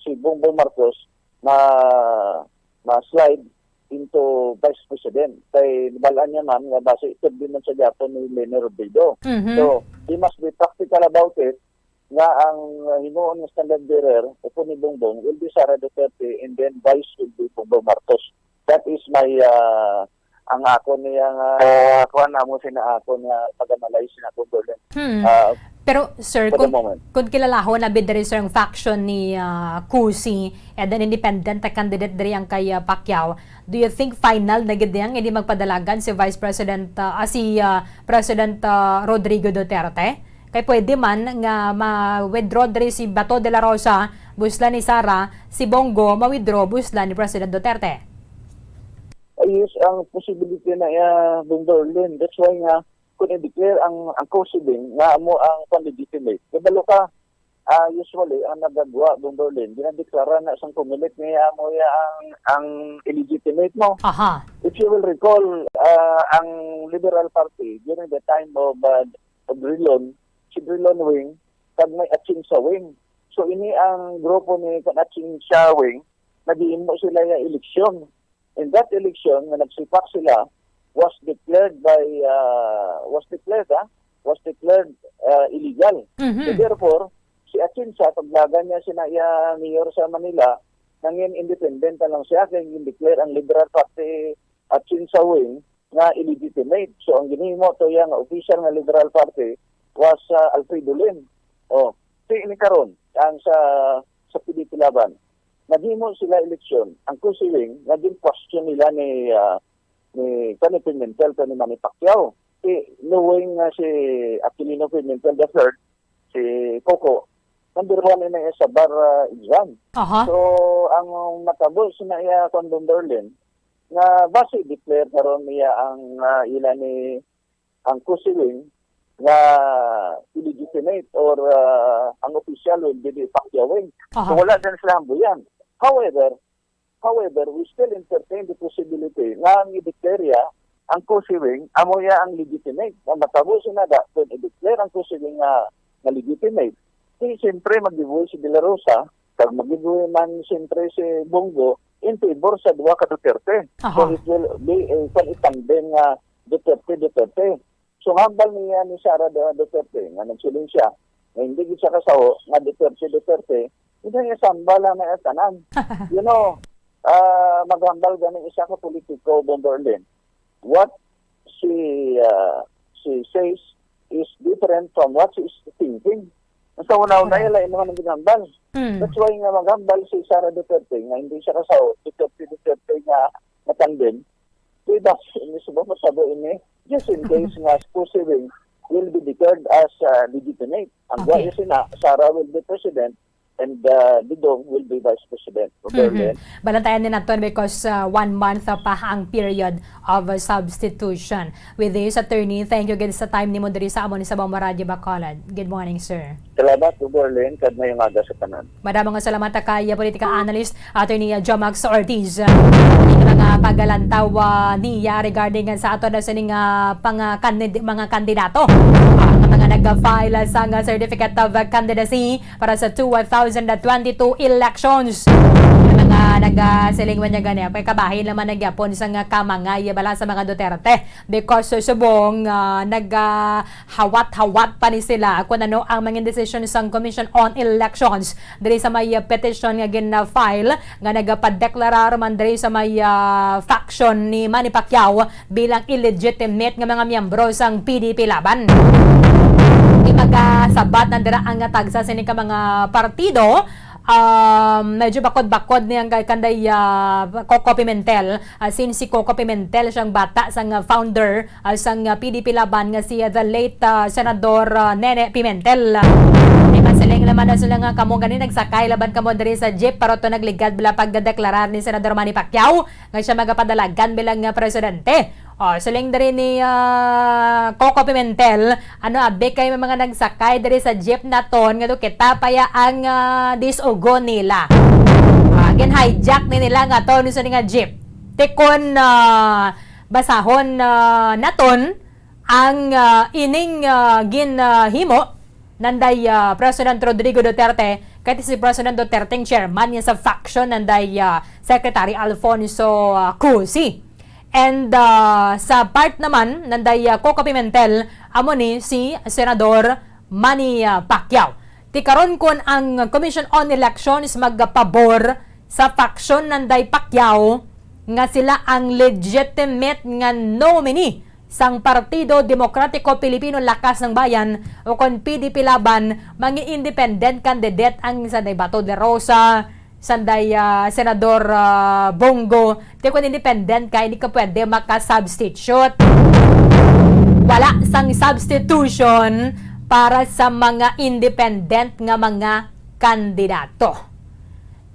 si Bongbong Marcos ma-, ma-slide into vice president. Kay nabalaan niya man nga basi third man sa gyapon ni Leni Robredo. Mhm. So, he must be practical about it nga ang himuon nga standard bearer upon ni Bongbong will be Sara Duterte and then vice will be Bongbong Marcos. That is my, ah, ang akon niya nga, ah, kuwan namo sina akon nga pag-analyze na Bongbong. Hmm. Ah, Pero, sir, for the kung, moment. kung kilalahon na bid diri, sir, ang faction ni, ah, Cossy and an independent na candidate diri ang kay, ah, Pacquiao, do you think final na gid niya nga hindi magpadalagan si Vice President, ah, ah, si, ah, President, ah, Rodrigo Duterte? Kay pwede man nga ma-withdraw diri si Bato de la Rosa, busla ni Sara, si Bongo ma-withdraw, busla ni President Duterte. Ayos ang possibility na iya, Bong Berlin. That's why nga, kung i-declare ang, ang Cossy nga amo ang pan-legitimate, kabalo ka, ah, usually, ang nagagwa, Bong Berlin, ginadeklara na sang Comelec nga amo iya ang, ang illegitimate mo. Aha. If you will recall, ah, ang Liberal Party during the time of, ah, of Drilon, si Drilon Wing, kag may Atienza Wing. So, ini ang grupo ni kan Atienza Wing, naghimo sila nga eleksyon. In that election nga nagsipak sila was declared by, ah, was declared, ah, was declared, ah, illegal. Mhm. So, therefore, si Atienza, paglagan niya sina iya mayor sa Manila, nangin independent na lang siya, kay gin-declare ang Liberal Party Atienza Wing nga illegitimate. So, ang ginhimo to iya nga official nga Liberal Party was, ah, Alfredo Lim. Oh, si ini karon, ang sa, sa P D P Laban. Naghimo sila eleksyon. Ang Cossy Wing, naging question nila ni, ah, ni, kani Pimentel, kani Manny Pacquiao. Si, knowing nga si Aquilino Pimentel the third, si Coco, number one na iya sa bar, ah, exam. Aha. So, ang matabo sa na iya, kwan, Bong Berlin, nga basi declare karon niya ang, ah, ila ni, ang COSE Wing nga illegitimate or, ah, ang official will be the Pacquiao Wing. Aha. So, wala din sila hambuyan. However, however, we still entertain the possibility nga ang i-declare ang COSE Wing amo ya ang legitimate. Nga matabo sina da, kung i-declare ang COSE Wing nga, nga legitimate, di siyempre mag-giveaway si De La Rosa, kag mag-giveaway man siyempre si Bong Go in favor sa duha ka Duterte. Aha. So it will be, eh, kung itandem nga Duterte, Duterte. So, hambal niya ni Sara Du-, Duterte, nga nagsiling siya, nga hindi gid siya kasaho nga Duterte, Duterte, hindi niya sambal ang mga tanan. You know, ah, maghambal ganing isa ka politiko, Bomberlin. What she, ah, she says is different from what she is thinking. Sa una-una, Correct. Lain naman ang ginambal. Mm. That's why nga maghambal si Sara Duterte nga hindi siya kasaho, Duterte, Duterte nga matandem. Kaya dapat ini sa mga sabo ini, just in case nga COSE Wing will be declared as, ah, legitimate. Ang Okay. Guwa sina, Sara will be president, and, ah, Digong will be vice president. Mhm. Berlin. Balantayan ni naton because, ah, one month pa ang period of, ah, substitution. With this, attorney, thank you again sa time nimo diri sa amon sa Bombo Radyo Bacolod. Good morning, sir. Salamat, Berlin, kag mayong aga sa tanan. Madamo nga salamat kay, ah, politika analyst, Attorney, ah, Jomax Ortiz. Ah, ang mga paglantaw, ah, niya regarding, ah, sa ato na sining, ah, pang, ah, kandid-, mga kandidato, ah, nga mga nag-file, ah, sang, ah, certificate of, ah, candidacy para sa two thousand twenty-two elections. Ang mga nag, ah, siling man niya gani, kay kabahin naman nagyapon sang, ah, kamangay bala sa mga Duterte because, ah, subong, ah, nag, ah, hawat-hawat pa ni sila kung ano ang mangin desisyon sang Commission on Elections diri sa may, ah, petition nga gin-file nga nagapadeklarar man diri sa may, ah, faction ni Manny Pacquiao bilang illegitimate nga mga miyembro sang P D P Laban. Di magasabat na dira ang tagsa sini ka mga partido. Um, medyo bakod-bakod ni ang kay kanday, ah, Coco Pimentel. Ah, since si Coco Pimentel siyang bata sang, ah, founder, ah, sang, ah, P D P Laban nga si, ah, the late, ah, Senador, ah, Nene Pimentel. May masiling naman na sila nga kamo gani nagsakay laban kamo diri sa jeep para to nagligad bala pagdeklarar ni Senador Manny Pacquiao nga siya magapadalagan bilang, ah, presidente. Oh, siling diri ni, ah, Coco Pimentel, ano, abi kay may mga nagsakay diri sa jeep naton nga do kita pa ya ang, ah, disugo nila. Ah, gin-hijack ni nila nga to ni sini nga jeep. Ti kon, ah, basahon, ah, naton ang, ah, ining, ah, gin, ah, himo nanday, ah, President Rodrigo Duterte, kay si President Duterte ang chairman niya sa faction nanday, ah, Secretary Alfonso, ah, Cusi. And, ah, sa part naman nanday, ah, Coco Pimentel, amo ni si Senador Manny, ah, Pacquiao. Ti karon, kon ang Commission on Elections magpabor sa faction nanday Pacquiao nga sila ang legitimate nga nominee sang Partido Demokratiko Pilipino Lakas ng Bayan, o kon P D P Laban, mangi-independent candidate ang sanday Bato de Rosa, sanday, ah, Senador, ah, Bong Go, ti kon independent kay di ka pwede maka-substitute. Wala sang substitution para sa mga independent nga mga kandidato.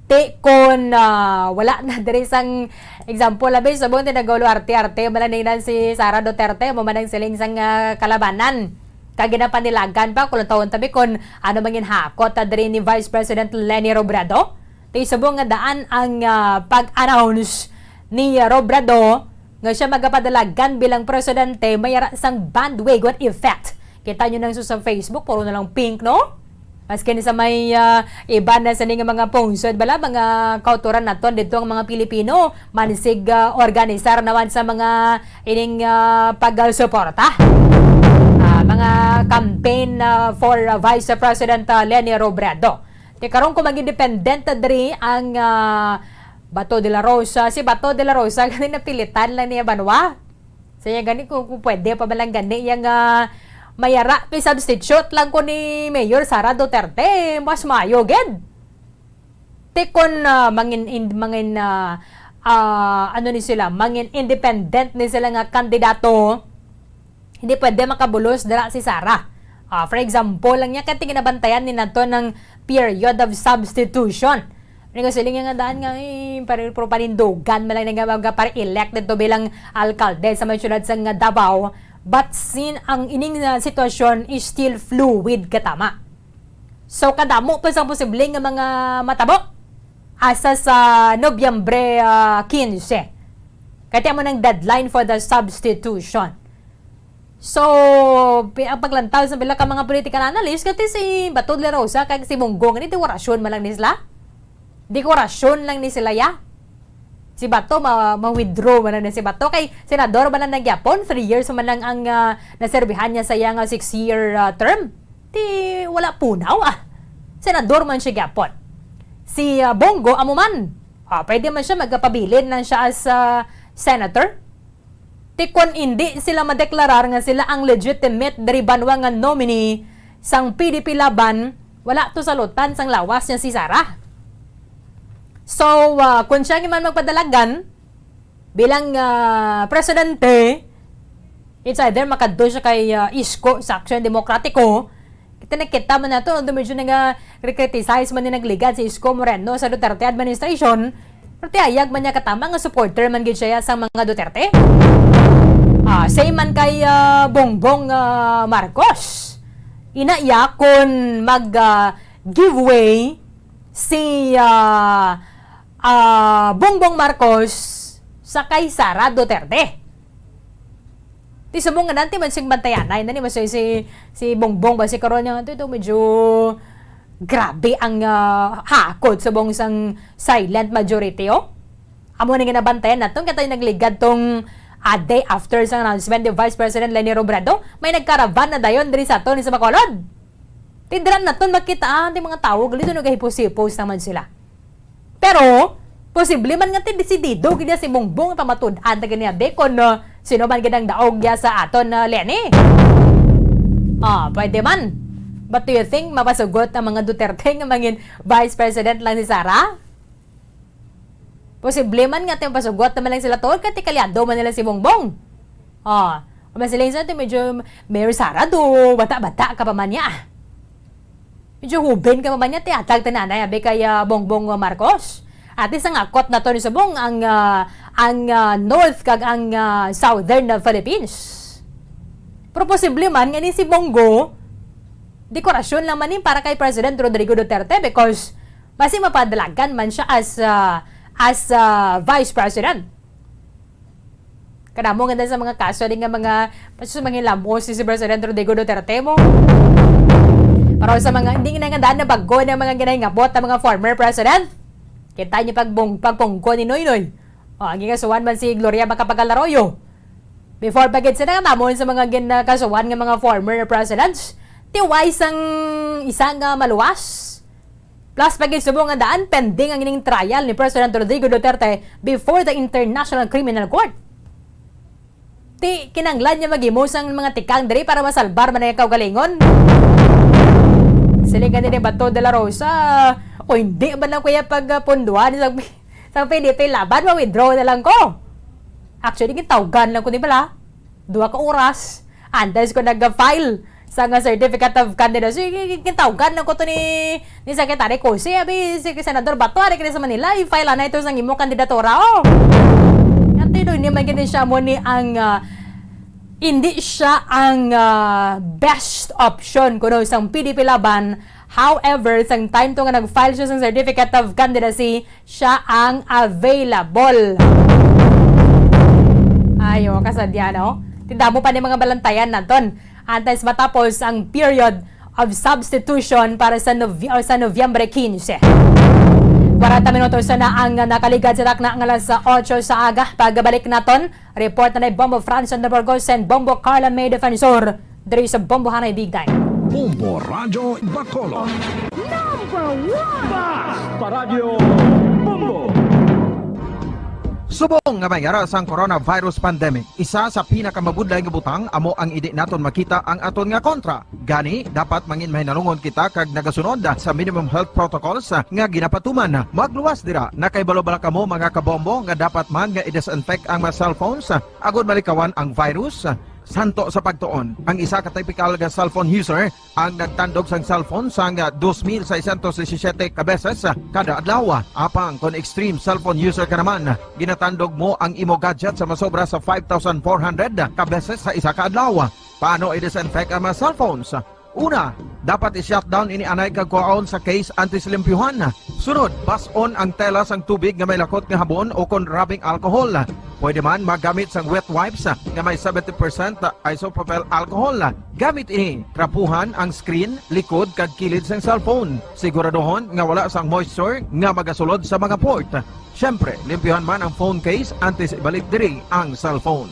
Ti kon, ah, wala na diri sang example, abi, subong ti nagaulo arte-arte man lang si Sara Duterte, mo man ang siling sang, ah, kalabanan. Kag ginapanilagan pa, kulong taon tabi kon ano mangin hakot ta diri ni Vice President Leni Robredo. Ti subong nga daan ang, ah, pag-announce ni Robredo nga siya magapadalagan bilang presidente, may ara sang bandwagon effect. Kita nyo nang sa Facebook, puro na lang pink, no? Maski ni sa may, ah, iban na sa ning mga pungsod, bala, mga kauturan naton dito ang mga Pilipino, mansig, ah, organisar naman sa mga ining, ah, pagsuporta. Ah, mga campaign, ah, for, ah, Vice President, ah, Leni Robredo. Ti karon kung mag-independent na diri ang, ah, Bato de la Rosa, si Bato de la Rosa, gani napilitan lang niya banwa. Sa iya gani, kung, kung pwede pa man lang gani, yang, ah, mayara, may substitute lang ko ni Mayor Sara Duterte, mas maayo gid. Ti kon, ah, mangin, in, mangin, ah, ah, ano ni sila, mangin independent ni sila nga kandidato, hindi pwede makabulos dira si Sara. Ah, for example, lang niya, kaya ginabantayan ni nato ng period of substitution. Nagasiling nga daan nga, eh, pare-, puro panindugan man lang nga magpa-elect dito bilang alkalde sa may syudad sa nga Davao. But sin-, ang ining, ah, sitwasyon is still fluid katama. So, kadamo pa sang posible nga mga matabo asa sa Nobyembre, ah, quince. Kaya mo ng deadline for the substitution. So, pi-, ang paglantaw sa pila ka mga political analyst, kati si Bato de la Rosa, kag si Bongbong, di warasyon man lang ni sila. Di warasyon lang ni sila, ya. Si Bato, ma-, ma-withdraw man lang ni si Bato. Kay senador man lang nagyapon, three years man lang ang, ah, naserbihan niya sa iyang, ah, six-year, ah, term. Di wala punaw, ah. Senador man siya gyapon. Si, ah, Bongo, amo man. Ah, pwede man siya, magpabilin lang siya as, ah, senator. Ti kon indi sila madeklarar nga sila ang legitimate diri banwa nga nominee sang P D P Laban, wala to salutan sang lawas niya si Sara. So, ah, kung siya man magpadalagan bilang, ah, presidente, it's either makadto siya kay, ah, Isko sa Aksyon Demokratiko, Kita nakita man nato, although medyo naga-criticize man ni nagligad si Isko Moreno sa Duterte administration, pero tihayag man niya katama nga supporter man gid siya sa mga Duterte. Ah, same man kay, ah, Bongbong, ah, Marcos. Ina iya kon mag, ah, give way si, ah, ah, Bongbong Marcos sa kay Sara Duterte. Ti subong nga nanti man sing bantayanay, nani man si, si, si Bongbong ba si karon nga, ito, ito, medyo grabe ang, ah, hakot subong sang silent majority, oh. Amo na ginabantayan naton, katay nagligad tong, ah, day after sang announcement ni Vice President Leni Robredo, may nagkaravan na dayon diri sa aton sa Bacolod. Tindran naton makita, ah, ang mga tawo, gali to nagahipos-hipos naman sila. Pero, posible man nga ti desidido gid si Bongbong pamatud-an ta gani abi kon, uh, sino man gid ang daog niya sa aton, uh, Leni. Ah, pwede man. But do you think mapasugot ang mga Duterte nga mangin Vice President lang si Sara? Posible man nga ti mapasugot naman lang sila tuod kay ti kaalyado man nila si Bongbong. Ah, kung man sila sa ti medyo Mayor Sara do, bata-bata ka pa man niya. Medyo huben ka pa man niya, ti hatag ti nanay, abi kay, ah, Bongbong Marcos. At least ang akot na to ni subong ang, ah, ang, ah, North kag ang, ah, Southern na Philippines. Pero posible man nga ni si Bongo, dekorasyon lang man ni para kay President Rodrigo Duterte because basi mapadalagan man siya as, ah, as, ah, Vice President. Kadamo nga sa mga kaso, di nga mga, pasus, mga lamos si, si President Rodrigo Duterte mo. Para sa mga, hindi nga nga daan na bago na mga ginahingabot ng mga former president. Kita niyo pag bung-, pagpungko ni Noynoy. O, ang ginasuhan man si Gloria Macapagal Arroyo. Before pa gid sila, kadamo sa mga ginakasuhan nga mga former presidents. Tiway sang isa nga maluwas. Plus, pag-isubo nga daan, pending ang ining trial ni President Rodrigo Duterte before the International Criminal Court. Ti, kinanglan niya maghimo sang mga tikang diri para masalbar man ang kaugalingon. Siling gani ni Bato de la Rosa, o hindi ba na kuya pagpunduan sa, sa P D P laban, ma-withdraw na lang ko. Actually, gintawgan lang ko ni bala. Duha ka oras. Antes ko nag-file sa nga certificate of candidacy, gi-, gi-, gintawgan na ko to ni, ni Secretary Cossy. Abi, si Senador Bato, ari ka sa Manila, i-file na ito sa imo kandidatura, oh. Ang tinuod ni man gani siya mo ni ang, ah, hindi siya ang, ah, best option kuno sang P D P laban. However, sang time to nga nag-file siya sa certificate of candidacy, siya ang available. Ayo, kasadya, no? Ti damo pa ni mga balantayan naton. Antes matapos ang period of substitution para sa Nov-, or sa Nobyembre quince. Kwarenta minutos na ang nakaligad sa takna nga alas otso sa aga. Pagbalik naton, report na ni Bombo Franz Burgos and Bombo Carla May Defensor. Diri sa Bombo Hanay Big Time. Bombo Radyo Bacolod. Number one! Bas pa Radyo Bombo! Subong nga may ara sang coronavirus pandemic, isa sa pinakamabudlay nga butang amo ang indi naton makita ang aton nga kontra. Gani, dapat mangin mahinalungon kita kag nagasunod sa minimum health protocols nga ginapatuman. Magluwas dira, nakahibalo bala kamo, mga kabombo, nga dapat man nga i-disinfect ang mga cellphones agod malikawan ang virus? Santo sa pagtuon, ang isa ka typical nga cellphone user ang nagtandog sang cellphone sang dos mil seiscientos disisiete ka beses kada adlaw. Apang kon extreme cellphone user ka naman, ginatandog mo ang imo gadget sa masobra sa five thousand four hundred ka beses sa isa ka adlaw. Paano i-disinfect ang mga cellphones? Una, dapat i-shutdown ini anay kag kuhaon sa case antes limpyuhan. Sunod, bas-on ang tela sang tubig nga may lakot nga habon o kon rubbing alcohol. Pwede man magamit sang wet wipes nga may seventy percent isopropyl alcohol. Gamit ini, trapuhan ang screen, likod kag kilid sang cellphone. Siguraduhon nga wala sang moisture nga magasulod sa mga port. Siyempre, limpyuhan man ang phone case antes ibalik diri ang cellphone.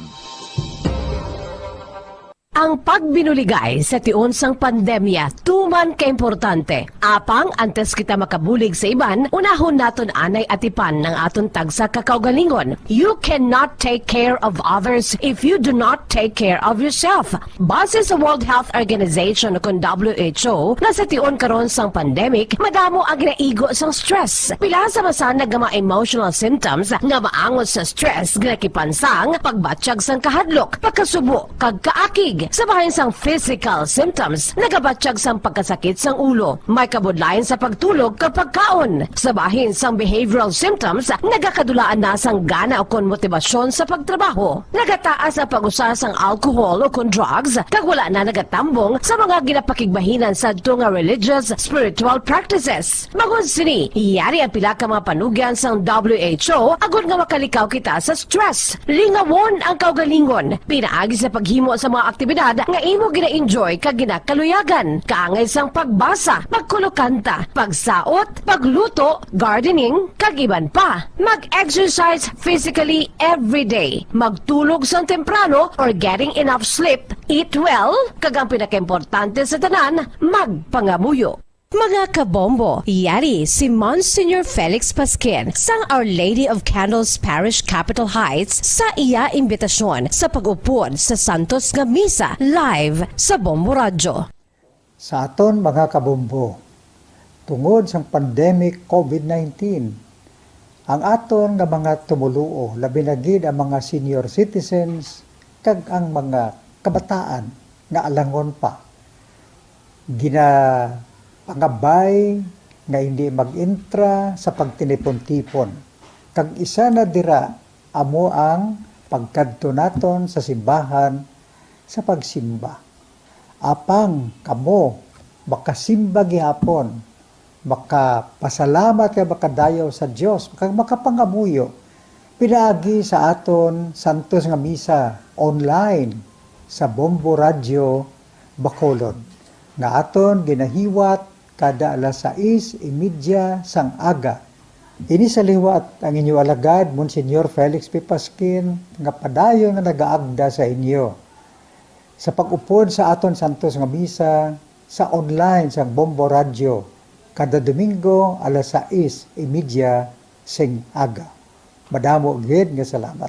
Ang pagbinuligay sa tion sang pandemya tuman ka importante. Apang antes kita makabulig sa iban, unahon naton anay atipan ang aton tagsa ka kaugalingon. You cannot take care of others if you do not take care of yourself. Base sa World Health Organization o kon W H O, nga sa tion karon sang pandemic, madamo ang ginaigo sang stress. Pila sa masanag nga mga emotional symptoms nga maangot sa stress ginakipan sang pagbatyag sang kahadlok, pagkasubo, kag kaakig. Sa bahin sang physical symptoms, nagabatyag sang pagkasakit sang ulo, may kabudlayan sa pagtulog kag pagkaon. Sa bahin sang behavioral symptoms, nagakadulaan na sang gana ukon motibasyon sa pagtrabaho. Nagataas ang pag-usa sang alcohol ukon drugs, kag wala na nagatambong sa mga ginapakigbahinan sadto nga religious, spiritual practices. Bangod sini, yari ang pila ka mga panugyan sang W H O agod nga makalikaw kita sa stress. Lingawon ang kaugalingon pinaagi sa paghimo sa mga aktibidad nga imo gina-enjoy kag ginakaluyagan, kaangay sang pagbasa, pagkulokanta, pagsaot, pagluto, gardening, kag iban pa. Mag-exercise physically every day. Magtulog sang temprano or getting enough sleep. Eat well, kag ang pinakaimportante sa tanan, magpangamuyo. Mga kabombo, yari si Monsignor Felix Pasquin sang Our Lady of Candles Parish, Capitol Heights, sa iya imbitasyon sa pag-upod sa santos nga misa live sa Bombo Radyo. Sa aton mga kabombo, tungod sang pandemic COVID nineteen, ang aton nga mga tumoluo, labi na gid ang mga senior citizens kag ang mga kabataan nga alangon pa, ginapangabay nga hindi mag-intra sa pagtinipon-tipon, kag isa na dira amo ang pagkadto naton sa simbahan sa pagsimba. Apang kamo makasimba gihapon, makapasalamat kag makadayaw sa Dios, kag makapangamuyo pinaagi sa aton santos nga misa online sa Bombo Radyo Bacolod, nga aton ginahiwat kada alas sais y media sang aga. Ini sa liwat ang inyo alagad, Monsignor Felix P. Pasquin, nga padayon nga nagaagda sa inyo sa pag-upod sa aton santos nga misa sa online sang Bombo Radyo kada Domingo alas sais y media sing aga. Madamo gid nga salamat.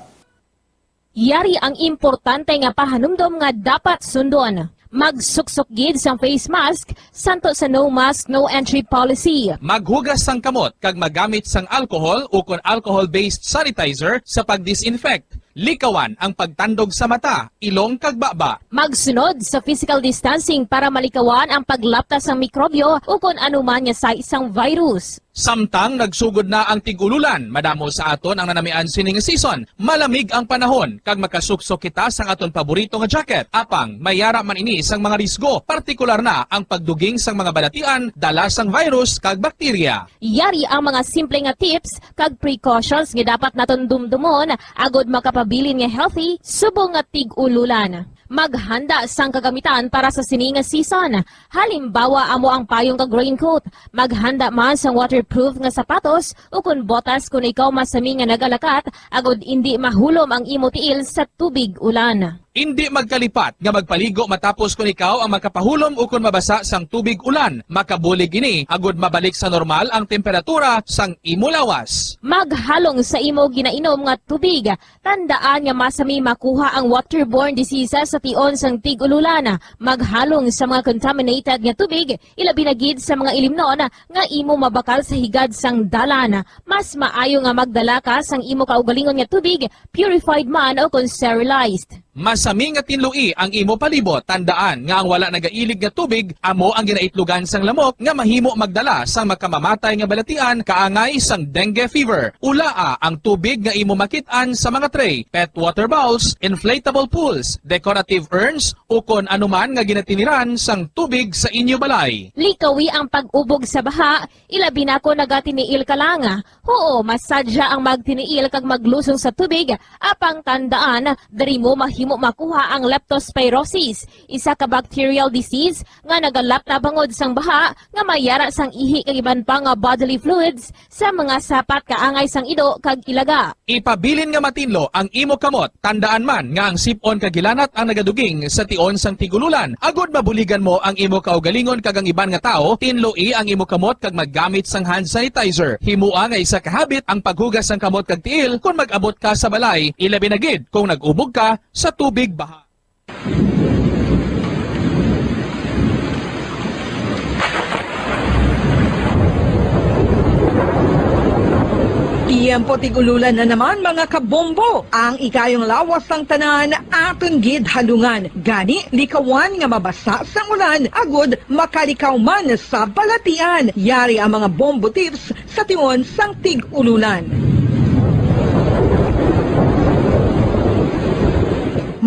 Yari ang importante nga pahanumdom nga dapat sundon. Magsuksok gid sang face mask santo sa no mask, no entry policy. Maghugas sang kamot kag magamit sang alcohol ukon alcohol-based sanitizer sa pag-disinfect. Likawan ang pagtandog sa mata, ilong kag baba. Magsunod sa physical distancing para malikawan ang paglapta sang mikrobyo ukon anuman nga sais sang virus. Samtang nagsugod na ang tig-ululan, madamo sa aton ang nanamian sini nga season. Malamig ang panahon kag makasuksok kita sang aton paborito nga jacket. Apang may yara man ini sang mga risgo, partikular na ang pagduging sang mga balatian dala sang virus kag bakterya. Yari ang mga simple nga tips kag precautions nga dapat naton dumdumon agod makapabilin nga healthy subong nga tig-ululan. Maghanda sang kagamitan para sa sini nga season. Halimbawa amo ang payong kag raincoat. Maghanda man sang waterproof nga sapatos ukon botas kon ikaw masami nga nagalakat agod indi mahulom ang imo tiil sa tubig ulan. Indi magkalipat nga magpaligo matapos kon ikaw ang makapahulom ukon mabasa sang tubig ulan. Makabulig ini agod mabalik sa normal ang temperatura sang imo lawas. Maghalong sa imo ginainom nga tubig. Tandaan nga masami makuha ang waterborne diseases sa tion sang tig-ululan. Maghalong sa mga contaminated nga tubig, ilabi na gid sa mga ilimnon nga imo mabakal sa higad sang dalan. Mas maayo nga magdala ka sang imo kaugalingon nga tubig, purified man o kon sterilized. Mas Sami nga tinloi ang imo palibot, tandaan nga ang wala nagailig nga tubig amo ang ginaitlogan sang lamok nga mahimo magdala sang makamamatay nga balatian kaangay sang dengue fever. Ulaa ang tubig nga imo makit-an sa mga tray, pet water bowls, inflatable pools, decorative urns, ukon anuman nga ginatiniran sang tubig sa inyo balay. Likawi ang pag-ubog sa baha, ilabi na kon nagatiniil ka lang. Huo, masadya ang magtiniil kag maglusong sa tubig, apang tandaan, diri mo mahimo makuha ang leptospirosis, isa ka bacterial disease nga nagalap na bangod sang baha nga may yara sang ihi kag iban pa nga bodily fluids sa mga sapat kaangay sang ido kag ilaga. Ipabilin nga matinlo ang imo kamot. Tandaan man nga ang sip-on kag hilanat ang nagaduging sa tion sang tig-ululan, agod mabuligan mo ang imo kaugalingon kag ang iban nga tawo. Tinloi ang imo kamot kag maggamit sang hand sanitizer. Himoa nga isa ka habit ang paghugas sang kamot kag tiil kon mag-abot ka sa balay, ilabi na gid kung nag-ubog ka sa tubig baha. Tiyempo tig-ululan na naman, mga kabombo. Ang ikayong lawas sang tanan aton gid halungan. Gani, likawan nga mabasa sang ulan agud makalikaw man sa balatian. Yari ang mga bombo tips sa tion sang tig-ululan.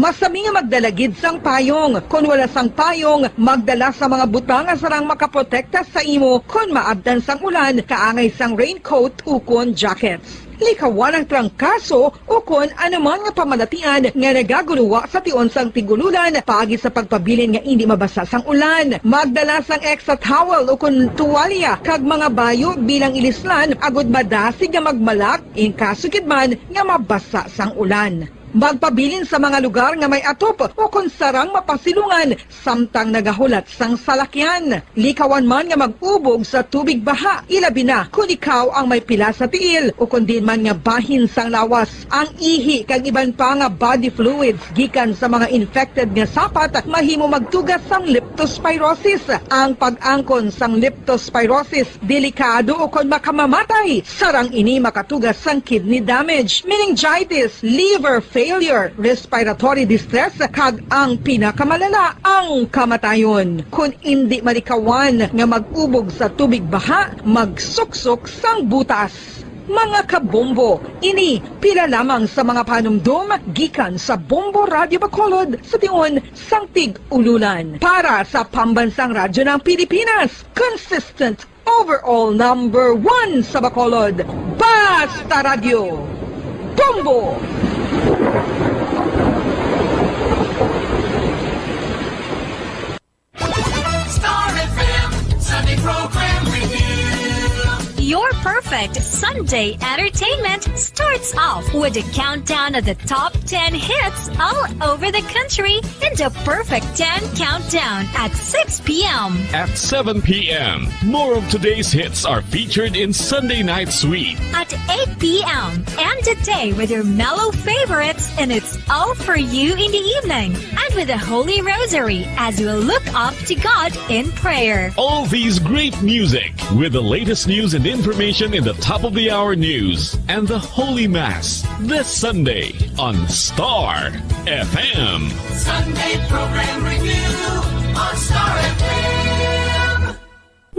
Masami nga magdala gid sang payong. Kon wala sang payong, magdala sa mga butang nga sarang makaprotekta sa imo kon maabtan sang ulan, kaangay sang raincoat ukon jackets. Likawan ang trangkaso ukon anuman nga pamalatian nga nagagulowa sa tion sang tig-ululan paagi sa pagpabilin nga indi mabasa sang ulan. Magdala sang extra towel ukon tuwalya kag mga bayo bilang ilislan agud madasig nga magmalak in kaso gid man nga mabasa sang ulan. Magpabilin sa mga lugar nga may atop ukon sarang mapasilungan samtang nagahulat sang salakyan. Likawan man nga mag-ubog sa tubig baha, ilabi na kon ikaw ang may pila sa tiil ukon diin man nga bahin sang lawas. Ang ihi kag iban pa nga body fluids gikan sa mga infected nga sapat mahimo magtuga sang leptospirosis. Ang pag-angkon sang leptospirosis delikado ukon makamamatay. Sarang ini makatuga sang kidney damage, meningitis, liver failure, respiratory distress, kag ang pinakamalala, ang kamatayon. Kon indi malikawan nga mag-ubog sa tubig baha, magsuksok sang butas. Mga kabombo, ini pila lamang sa mga panumdom gikan sa Bombo Radyo Bacolod sa tion sang tig-ululan. Para sa Pambansang Radyo ng Pilipinas, consistent overall number one sa Bacolod, Basta Radyo, Bombo! Star F M Sunday Program Review. Your perfect Sunday entertainment starts off with a countdown of the top ten hits all over the country in the Perfect ten Countdown at six p m. At seven p m, more of today's hits are featured in Sunday Night Sweet. At eight p m, end the day with your mellow favorites, and it's all for you in the evening. And with the Holy Rosary as we look up to God in prayer. All these great music with the latest news and information in the top of the hour news and the Holy Mass this Sunday on Star F M. Sunday Program Review on Star F M.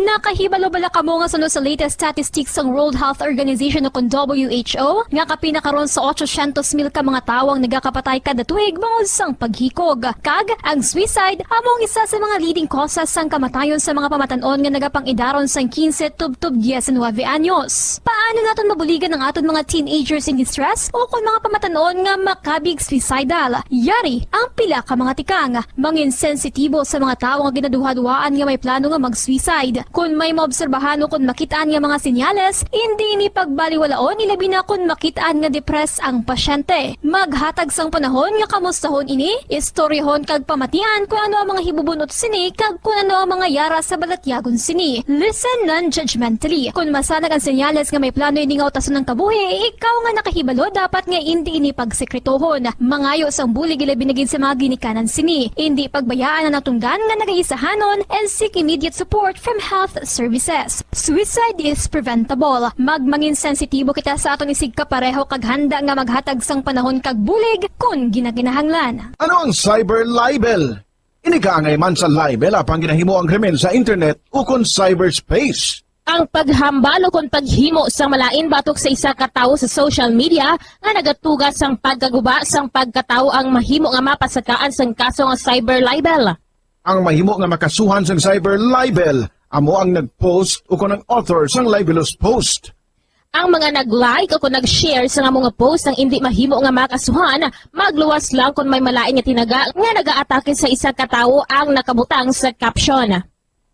Nakahibalo bala kamo nga suno sa latest statistics sang World Health Organization o kon W H O, nga kapin na karon sa ochocientos mil ka mga tawo ang nagakapatay kada tuig bangod sang paghikog? Kag ang suicide amo ang isa sa mga leading causes sang kamatayon sa mga pamatan-on nga nagapang-idaron sang quince tubtob diecinuebe anyos. Paano naton mabuligan ang aton mga teenagers in distress o kon mga pamatan-on nga makabig suicidal? Yari ang pila ka mga tikang. Mangin sensitibo sa mga tawo nga ginaduhaduhaan nga may plano nga mag-suicide. Kon may maobserbahan o kon makit-an nga mga senyales, indi ini pagbaliwalaon, ilabi na kon makit-an nga depressed ang pasyente. Maghatag sang panahon nga kamustahon ini, istoryahon kag pamatian kon ano ang mga hibubun-ot sini kag kon ano ang mga yara sa balatyagon sini. Listen non-judgmentally. Kon masanag ang senyales nga may plano ini nga utason ang kabuhi, ikaw nga nakahibalo dapat nga indi ini pagsekretohon. Mangayo sang bulig ilabi na gid sa mga ginikanan sini. Indi pagbayaan ang natunggan nga nagaisahanon and seek immediate support from health services. Suicide is preventable. Magmangin sensitibo kita sa aton isigkapareho kag handa nga maghatag sang panahon kag bulig kon ginakinahanglan. Ano ang cyber libel? Ini kaangay man sa libel apang ginahimo ang krimen sa internet ukon cyberspace. Ang paghambal ukon paghimo sang malain batok sa isa ka tawo sa social media nga nagatuga sang pagkaguba sang pagkatawo ang mahimo nga mapasakaan sang kaso nga cyber libel. Ang mahimo nga makasuhan sang cyber libel amo ang nag-post ukon ang author sang libelous post. Ang mga nag-like ukon nag-share sang amo nga post ang indi mahimo nga makasuhan, magluwas lang kon may malain nga tinaga nga nagaatake sa isa ka tawo ang nakabutang sa caption.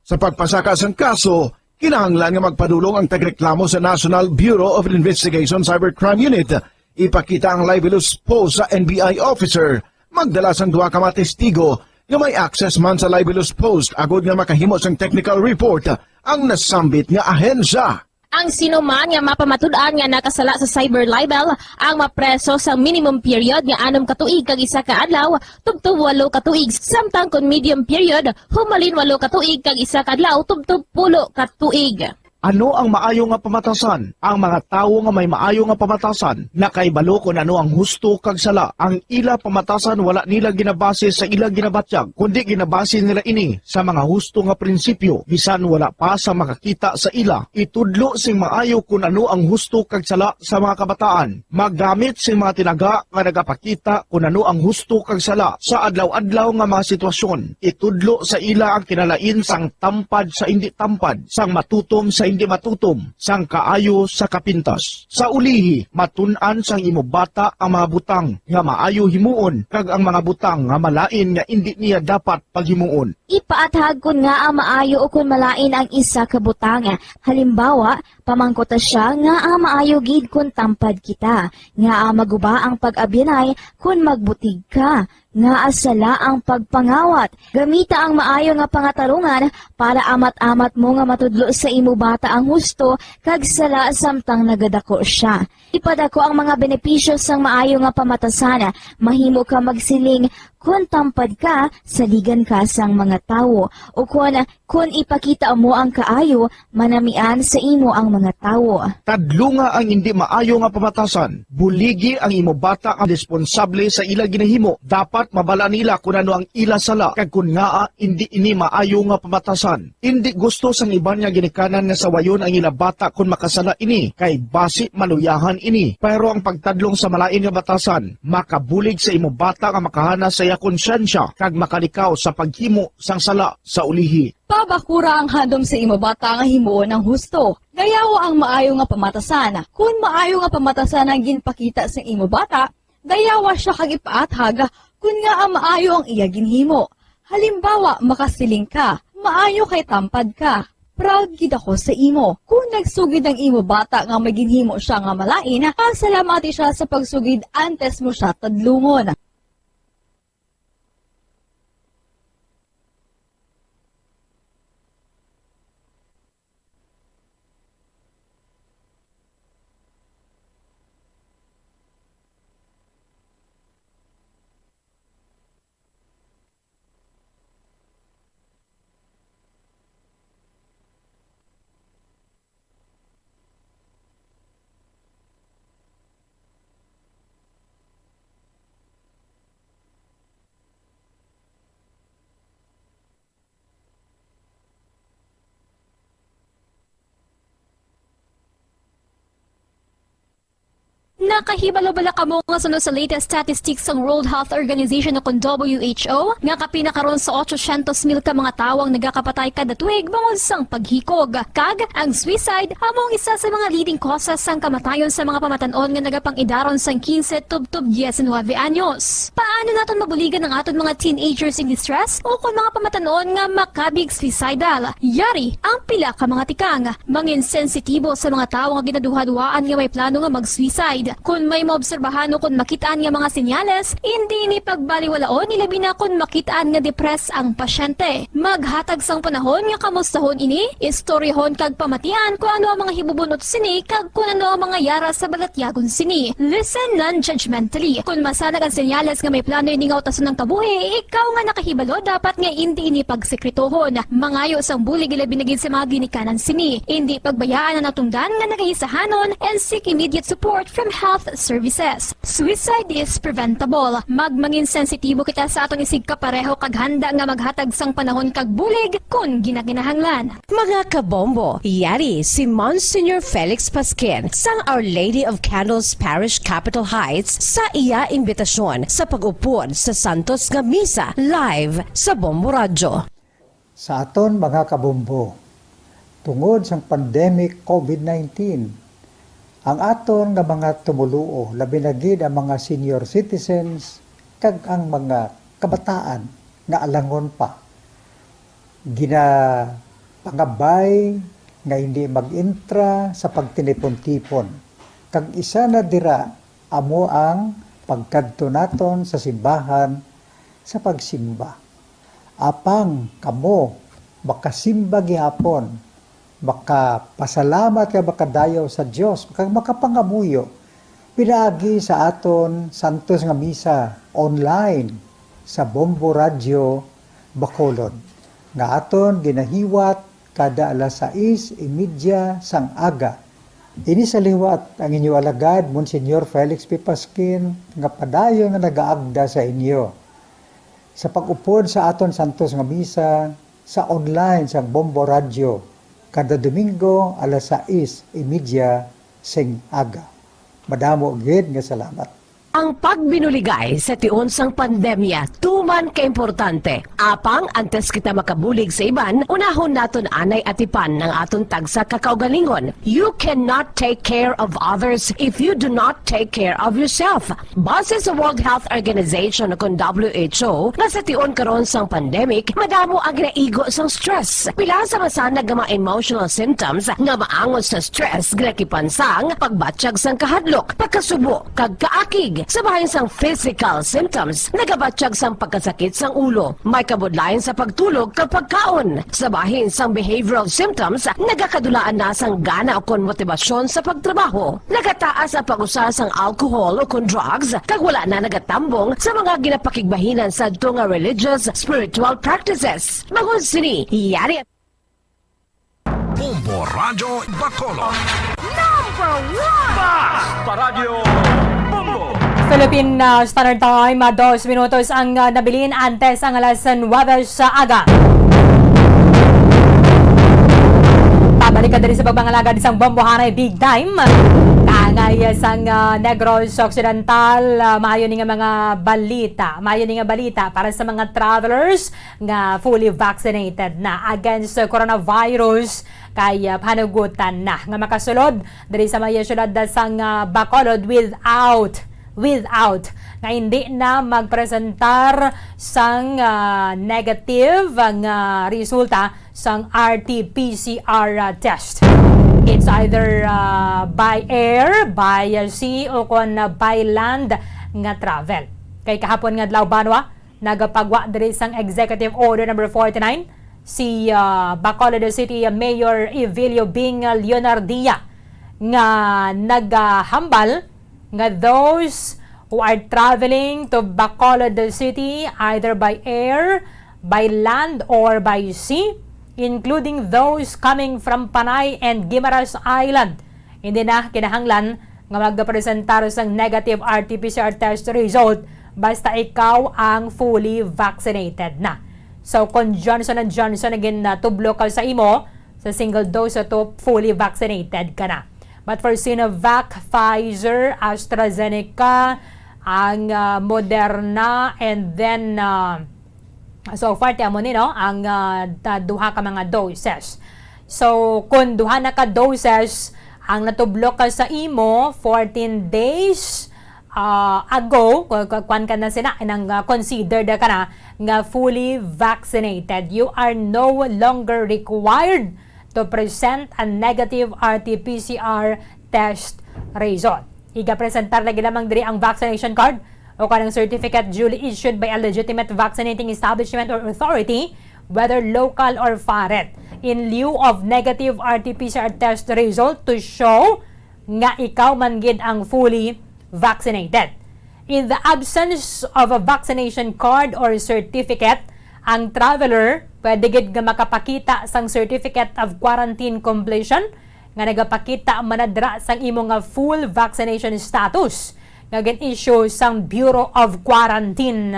Sa pagpasaka sang kaso, kinahanglan nga magpadulong ang tagreklamo sa National Bureau of Investigation Cybercrime Unit. Ipakita ang libelous post sa N B I officer. Magdala sang duha ka mga testigo nga may access man sa libelous post agod nga makahimo sang technical report ang nasambit nga ahensya. Ang sino man nga mapamatud-an nga nakasala sa cyber libel ang mapreso sa minimum period nga anom ka tuig kag isa ka adlaw tubtob walo ka tuig, samtang kon medium period, humalin walo ka tuig kag isa ka adlaw tubtob pulo ka tuig. Ano ang maayo nga pamatasan? Ang mga tawo nga may maayo nga pamatasan nakahibalo kon ano ang husto kag sala. Ang ila pamatasan wala nila ginabase sa ila ginabatyag, kundi ginabase nila ini sa mga husto nga prinsipyo, bisan wala pa sa makakita sa ila. Itudlo sing maayo kon ano ang husto kag sala sa mga kabataan. Maggamit sing mga tinaga nga nagapakita kon ano ang husto kag sala sa adlaw-adlaw nga mga sitwasyon. Itudlo sa ila ang kinalain sang tampad sa indi tampad, sang matutom sa indi matutom, sang kaayo sa kapintas. Sa ulihi, matun-an sang imo bata ang mga butang nga maayo himuon kag ang mga butang nga malain nga indi niya dapat paghimuon. Ipaathag kon ngaa maayo ukon malain ang isa ka butang. Halimbawa, pamangkuta sia ngaa maayo gid kon tampad kita, ngaa maguba ang pag-abyanay kon magbutig ka, ngaa sala ang pagpangawat. Gamita ang maayo nga pangatarungan para amat-amat mo nga matudlo sa imo bata ang husto kag sala samtang nagadako sia. Ipadako ang mga benepisyo sang maayo nga pamatasan. Mahimo ka magsiling, "Kon tampad ka, saligan ka sang mga tawo," ukon, "Kon ipakita mo ang kaayo, manamian sa imo ang mga tawo." Tadlunga ang indi maayo nga pamatasan. Buligi ang imo bata ang responsable sa ila ginahimo. Dapat mabala nila kon ano ang ila sala kag kon ngaa indi ini maayo nga pamatasan. Indi gusto sang iban nga ginikanan nga sawayon ang ila bata kon makasala ini, kay basi maluyahan ini. Pero ang pagtadlong sa malain nga batasan makabulig sa imo bata nga makahana sa iya konsyensya kag makalikaw sa paghimo sang sala sa ulihi. Pabakura ang handom sa imo bata nga himuon ang husto. Dayawa ang maayo nga pamatasan. Kon maayo nga pamatasan ang ginpakita sa imo bata, dayawa sia kag ipaathag kon ngaa maayo ang iya ginhimo. Halimbawa, makasiling ka, "Maayo kay tampad ka. Proud gid ako sa imo." Kon nagsugid ang imo bata nga may ginhimo sia nga malain, pasalamati sia sa pagsugid antes mo sia tadlungon. Nakahibalo bala kamo nga suno sa latest statistics sang World Health Organization o kon W H O nga kapin na karon sa otso syentos mil ka mga tawo ang nagakapatay kada tuig bangod sang paghikog? Kag ang suicide amo ang isa sa mga leading causes sang kamatayon sa mga pamatan-on nga nagapang-idaron sang kinse tubtob diecinuebe anyos. Paano naton mabuligan ang aton mga teenagers in distress o kon mga pamatan-on nga makabig suicidal? Yari ang pila ka mga tikang. Mangin sensitibo sa mga tawo nga ginaduhaduhaan nga may plano nga mag-suicide. Kon may maobserbahan o kon makit-an nga mga senyales, indi ini pagbaliwalaon, ilabi na kon makit-an nga depressed ang pasyente. Maghatag sang panahon nga kamustahon ini, istoryahon kag pamatian kon ano ang mga hibubun-ot sini kag kon ano ang mga yara sa balatyagon sini. Listen non-judgmentally. Kon masanag ang senyales nga may plano ini nga utason ang kabuhi, ikaw nga nakahibalo dapat nga indi ini pagsekretohon. Mangayo sang bulig, ilabi na gid sa mga ginikanan sini. Indi pagbayaan ang natungdan nga nagaisahanon and seek immediate support from health services. Suicide is preventable. Magmangin sensitibo kita sa aton isigkapareho kag handa nga maghatag sang panahon kag bulig kon ginakinahanglan. Mga kabombo, yari si Monsignor Felix Pasquin sang Our Lady of Candles Parish, Capitol Heights, sa iya imbitasyon sa pag-upod sa santos nga misa live sa Bombo Radyo. Sa aton mga kabombo, tungod sang pandemic COVID nineteen, ang aton nga mga tumoluo, labi na gid ang mga senior citizens kag ang mga kabataan nga alangon pa, ginapangabay nga hindi mag-intra sa pagtinipon-tipon, kag isa na dira amo ang pagkadto naton sa simbahan sa pagsimba. Apang kamo makasimba gihapon, makapasalamat kag makadayaw sa Dios, kag makapangamuyo pinaagi sa aton santos nga misa online sa Bombo Radyo Bacolod, nga aton ginahiwat kada alas sais y media sang aga. Ini sa liwat ang inyo alagad, Monsignor Felix P. Pasquin, nga padayon nga nagaagda sa inyo sa pag-upod sa aton santos nga misa sa online sang Bombo Radyo kada Domingo alas sais y media sing aga. Madamo gid nga salamat. Ang pagbinuligay sa tion sang pandemya tuman ka importante. Apang antes kita makabulig sa iban, unahon naton anay atipan ang aton tagsa ka kaugalingon. You cannot take care of others if you do not take care of yourself. Base sa World Health Organization, kon W H O, nga sa tion karon sang pandemic, madamo ang ginaigo sang stress. Pila sa masanag nga mga emotional symptoms nga maangot sa stress ginakipan sang pagbatyag sang kahadlok, pagkasubo, kag kaakig. Sa bahin sang physical symptoms, nagabatyag sang pagkasakit sang ulo, may kabudlayan sa pagtulog kag pagkaon. Sa bahin sang behavioral symptoms, nagakadulaan na sang gana ukon motibasyon sa pagtrabaho. Nagataas ang pag-usa sang alcohol ukon drugs, kag wala na nagatambong sa mga ginapakigbahinan sadto nga religious, spiritual practices. Bangod sini, yari Bombo Radyo Bacolod. Number one! Bas! Paradyo Bombo! Philippine, ah, Standard Time, ah, dos minutos ang, ah, nabilin antes ang alas nuwebe sa aga. Pabalik ka diri sa pagpangalagad sang Bombo Hanay Big Time. Kaangay sang, ah, Negros Occidental, ah, maayo ni nga mga balita. Maayo ni nga balita para sa mga travelers nga fully vaccinated na against sa coronavirus, kay, ah, panugutan na nga makasulod diri sa may siyudad sang, ah, Bacolod without, without nga hindi na magpresentar sang, ah, negative nga resulta sang R T P C R, ah, test. It's either, ah, by air, by, ah, sea, o kon, ah, by land nga travel. Kay kahapon nga adlaw, banwa, nagapagwa diri sang Executive Order number forty-nine si, ah, Bacolod City Mayor Evelio Bing Leonardia, nga nagahambal nga those who are traveling to Bacolod City either by air, by land, or by sea, including those coming from Panay and Guimaras Island, hindi na kinahanglan nga magpresentar sang negative R T P C R test result basta ikaw ang fully vaccinated na. So, kung Johnson and Johnson ang ginatublo ka sa imo, sa single dose, so to fully vaccinated ka na. But for Sinovac, Pfizer, AstraZeneca, ang, ah, Moderna, and then, ah, so far, ti amo ni, no, ang, ah, ta-, duha ka mga doses. So, kung duha na ka doses ang natublo ka sa imo, fourteen days, ah, ago, ku-, ku-, kuwan ka na sila, nang, ah, considered ka na nga fully vaccinated. You are no longer required to present a negative R T P C R test result. Igapresentar lagi lamang diri ang vaccination card o kanang certificate duly issued by a legitimate vaccinating establishment or authority, whether local or foreign, in lieu of negative R T P C R test result to show nga ikaw man gid ang fully vaccinated. In the absence of a vaccination card or certificate, ang traveler pwede gid nga makapakita sang certificate of quarantine completion nga nagapakita manadra sang imo nga full vaccination status nga gin-issue sang Bureau of Quarantine.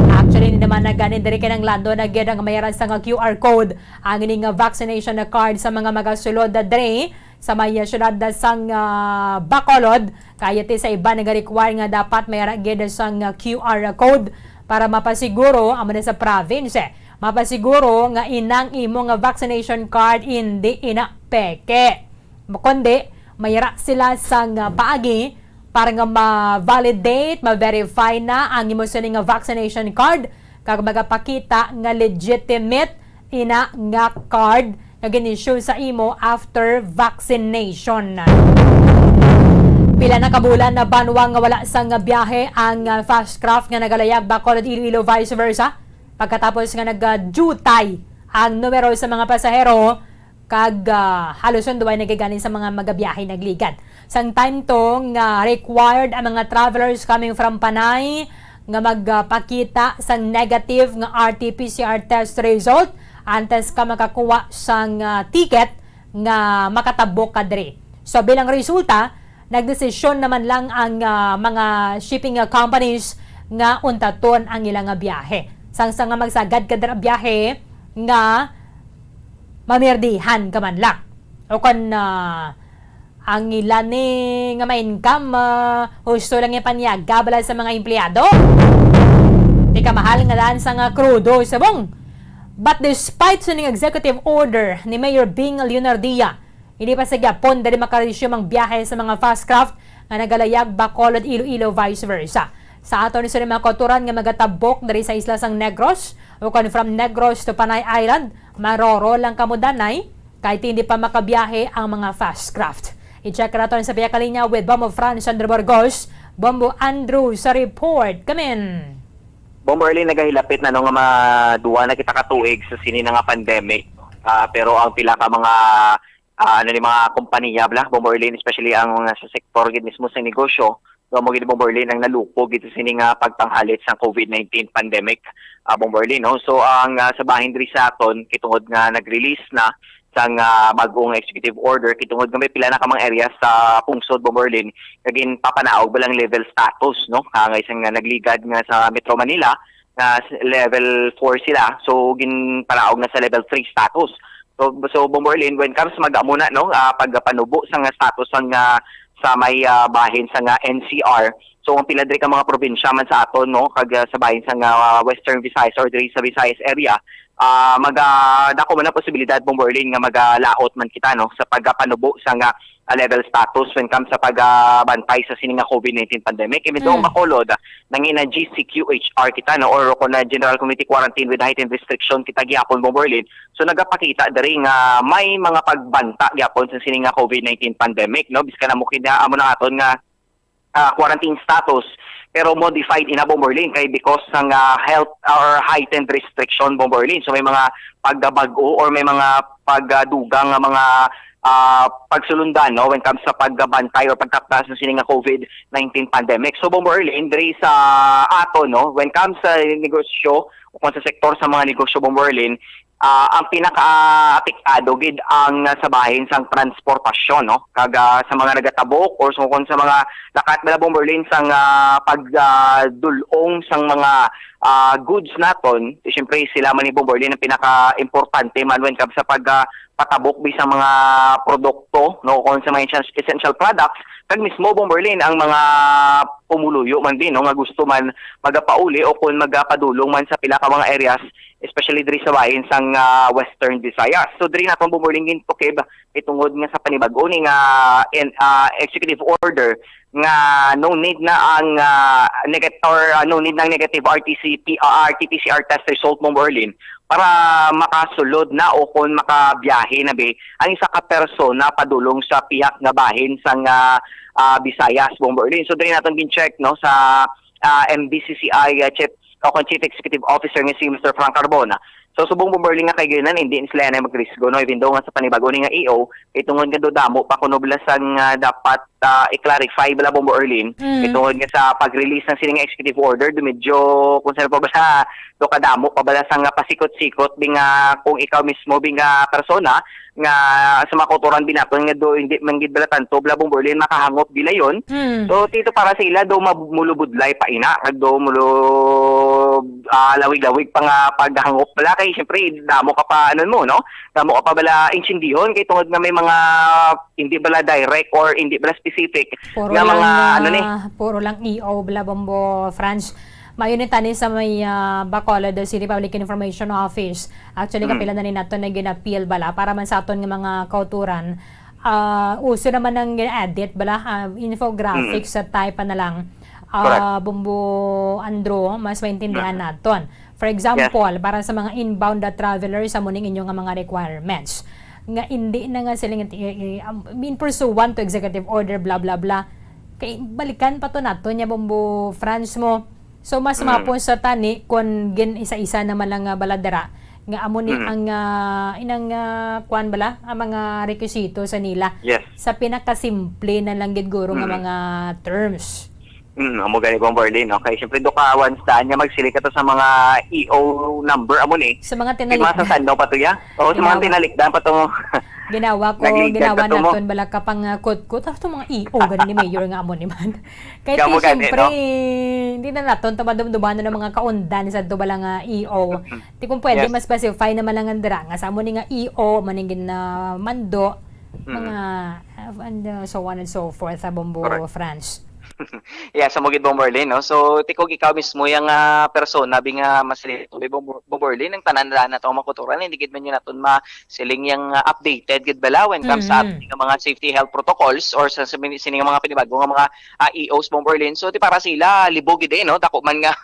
Actually, hindi naman na gani diri kinahanglan na gid ang mayara sa nga Q R code ang ini nga vaccination na card sa mga magasulod na diri sa may, ah, syudad sang, ah, Bacolod, kaya ti sa iba nagarequire nga dapat mayara gid sang, ah, Q R code para mapasiguro amo na sa province, eh, mapasiguro nga inang imo nga vaccination card hindi ina peke. Kundi mayara sila sang, ah, paagi para nga ma-validate, ma-verify na ang imo sini nga vaccination card kag magapakita nga legitimate ina nga card nga gin-issue sa imo after vaccination. Pila na ka bulan na banwa nga wala sang biyahe ang, ah, fast craft nga nagalayag Bacolod, Iloilo, vice versa, pagkatapos nga nagdutay ang numero sa mga pasahero, kag, ah, halos duway na gid gani sa mga magabiyahe nagligad. Sang time to nga required ang mga travelers coming from Panay nga magpakita sang negative nga R T P C R test result antes ka makakuha sang, ah, ticket nga makatabok ka diri. So, bilang resulta, nagdesisyon naman lang ang, ah, mga shipping, ah, companies nga untaton ang ila nga biyahe. Sang, sang nga magsagad ka dira biyahe nga mamirdihan ka man lang. O kon, ah, ang ila ni nga ma-income, ah, husto lang yung panyaga bala sa mga empleyado. Di ka mahal nga daan sa nga krudo, subong. But despite sa ning executive order ni Mayor Bing Leonardia, hindi pa sa gyapon dali makaresume ang biyahe sa mga fast craft nga nagalayag Bacolod, Iloilo, vice versa. Sa aton sa mga kauturan nga magatabok diri sa isla sang Negros, o kon from Negros to Panay Island, maroro lang kamo danay, kay hindi pa makabiyahe ang mga fast craft. I-check naton sa biya kalinya with Bombo Franz Andrew Burgos. Bombo Andrew sa report. Kamin. Bombo Erlin, nagahilapit na, no, nga maduwa na kita ka tuig sa sini na nga pandemic. Ah, pero ang pila ka mga, ah, ano ni, mga kompanya bala, Bombo Erlin, especially ang mga sa sektor gid mismo sa negosyo, so, mo gid, Bombo Erlin, ang naluko gid sa sini nga pagpanghalit sa covid nineteen pandemic, ah, Bombo Erlin, no? So, ang, ah, sa bahin diri sa aton, kitungod nga nag-release na sang, ah, bag-ong executive order, kitungod nga may pila na ka mga area sa pungsod, Bombo Erlin, nga ginpapanaog ba lang level status, no? Angay sang, ah, nagligad nga sa Metro Manila, nga s-, level four sila, so ginpanaog na sa level three status. So, so, Bombo Erlin, when comes mag-amo na, no, ah, pagpanubo sa nga status sang, ah, sa may, ah, bahin sa nga N C R, so ang pila diri ka mga probinsya man sa aton, no, kag, ah, sa bahin sa nga, ah, Western Visayas or diri sa Visayas area, ah, maga-, dako man ang posibilidad, Bombo Erlin, nga magalaot man kita, no, sa pagpanubo sa nga, ah, level status when comes sa pagbantay sa sini nga covid nineteen pandemic. Even though Mm. Bacolod, ah, nangina G C Q H R kita, no, or kung na General Community Quarantine with Heightened Restriction kita gihapon, Bombo Erlin. So, nagapakita diri nga may mga pagbanta gihapon sa sini nga covid nineteen pandemic, no? Bisan amo kini, amo na aton nga, ah, quarantine status, pero modified ina, Bombo Erlin, kay because sang, ah, health or heightened restriction, Bombo Erlin. So, may mga pagbag-o or may mga pagdugang nga mga, ah, pagsulundan, no, when comes sa pagbantay or pagtapdas sa sini nga covid nineteen pandemic. So, Bombo Erlin, diri sa aton, no, when comes sa negosyo o kung sa sektor sa mga negosyo, Bombo Erlin, ah, ang pinakaapektado gid ang sa bahin sang transportasyon, no? Kag, ah, sa mga nagatabok or sa, kung sa mga lakat bala, Bombo Erlin, sang, ah, pag, ah, dul-ong sang mga, ah, goods naton, siyempre sila man ni, Bombo Erlin, ang pinakaimportante man when comes sa pag, ah, patabok bisang mga produkto, no, kung sa mga essential, essential products, kag mismo, Bombo Erlin, ang mga pumuluyo man din, no, nga gusto man magapauli o kung magapadulong man sa pila ka mga areas, especially diri sa bahin sang, ah, Western Visayas. So, diri naton, Bombo Erlin, gintukib itungod nga sa panibag-o ni nga, en-, ah, executive order nga no need na ang, ah, negat-, or, ah, no need ng negative R T C P, ah, R T P C R test result, Bombo Erlin, para makasulod na o kung makabiyahe na bi ang isa ka persona padulong sa pihak nga bahin sang, ah, ah, Visayas, Bombo Erlin. So, diri naton gin-check, no, sa, ah, M B C C I, ah, Chief o kung Chief Executive Officer nga si Mister Frank Carbona. So, subong, Bombo Erlin, nga kay ganan, hindi sila na magrisgo, no? Even though nga sa panibago ni nga E O, kay tungod nga do damo pa kuno bala sang, ah, dapat, ah, i-clarify bala, Bombo Erlin. Mm. Kay tungod nga sa pag-release ng sini nga executive order, do medyo, kung saan pa bala, do kadamo pa bala sang, ah, pasikot-sikot, bi nga kung ikaw mismo, bi nga persona, nga sa mga kautoran bi naton nga do hindi man gid bala tanto bala, Bombo Erlin, makahangop gilayon. Mm. So, tito, para sa ila, do ma-, mulubudlay pa ina, kag do mulo, ah, lawig-lawig pa nga paghangop bala. Kay, siyempre, damo ka pa, ano mo, no? Damo ka pa bala intsindihon, kay tungod nga may mga hindi bala direct or hindi bala specific Puro nga lang, mga, ano ni? ah, puro lang E O bala, Bombo Franz. Maayo ni tani sa may, ah, Bacolod City Public Information Office. Actually, Mm. kapila na ni nato na gin-appeal bala para man sa aton nga mga kauturan. Ah, uso naman ang gin-edit bala, ah, infographics Mm. sa type na lang. Ah, Correct. Bombo Andrew, mas maintindihan Mm. naton. For Yes. example, para sa mga inbound na travelers, amo ning inyo nga mga requirements. Nga hindi na nga sila nga ti-, i-, i-, um, in pursuant to executive order, blah, blah, blah. Kay balikan pa to nato niya, Bombo Franz mo. So, mas Mm. mapon sa tani kung gin-isa-isa naman lang nga bala dira nga amo ni Mm. ang, ah, inang, ah, kuwan bala, ang mga rekwisito sa nila. Yes. Sa pinakasimple na lang gid guro nga Mm. mga terms. Mm, amo gani, Bombo Erlin, no? Kay siyempre, do ka once daan nga magsiling ka to sa mga E O number, amo ni. Sa mga Di mga tinalikdan. sa sandaw pa to, ya? Oo, sa mga Ginawa. tinalikdan pa to. Ginawa ko, Nagligad ginawa pa to mo. naton bala ka pang, ah, kutkot. Ano to mga E O gani ni Mayor nga amo ni man? Kay Kamo ti, gani, siyempre, no? hindi na naton to madumduman ang mga kaundan sa to bala nga E O. Mm-mm. Ti kung pwede, Yes. mas specify naman lang ang dira nga sa amo ni nga E O, maning gin, ah, mando, Mm. mga, ah, and, uh, so on and so forth, ah, Bombo Correct. Franz. Yeah, sa Mugid Bombo Erlin, no? So, tikog ikaw mismo yang, ah, persona, bi nga masilito, bi Bombo, Bombo Erlin, ang tanan na nato ang mga kauturan, hindi gid man yun naton masiling yang, ah, updated gid bala when comes sa Mm. ating mga safety health protocols or sa, sa mini-, sini nga mga pinibago nga mga, ah, E Os, Bombo Erlin. So, ti para sa ila, libog gid eh, no? Dako man nga,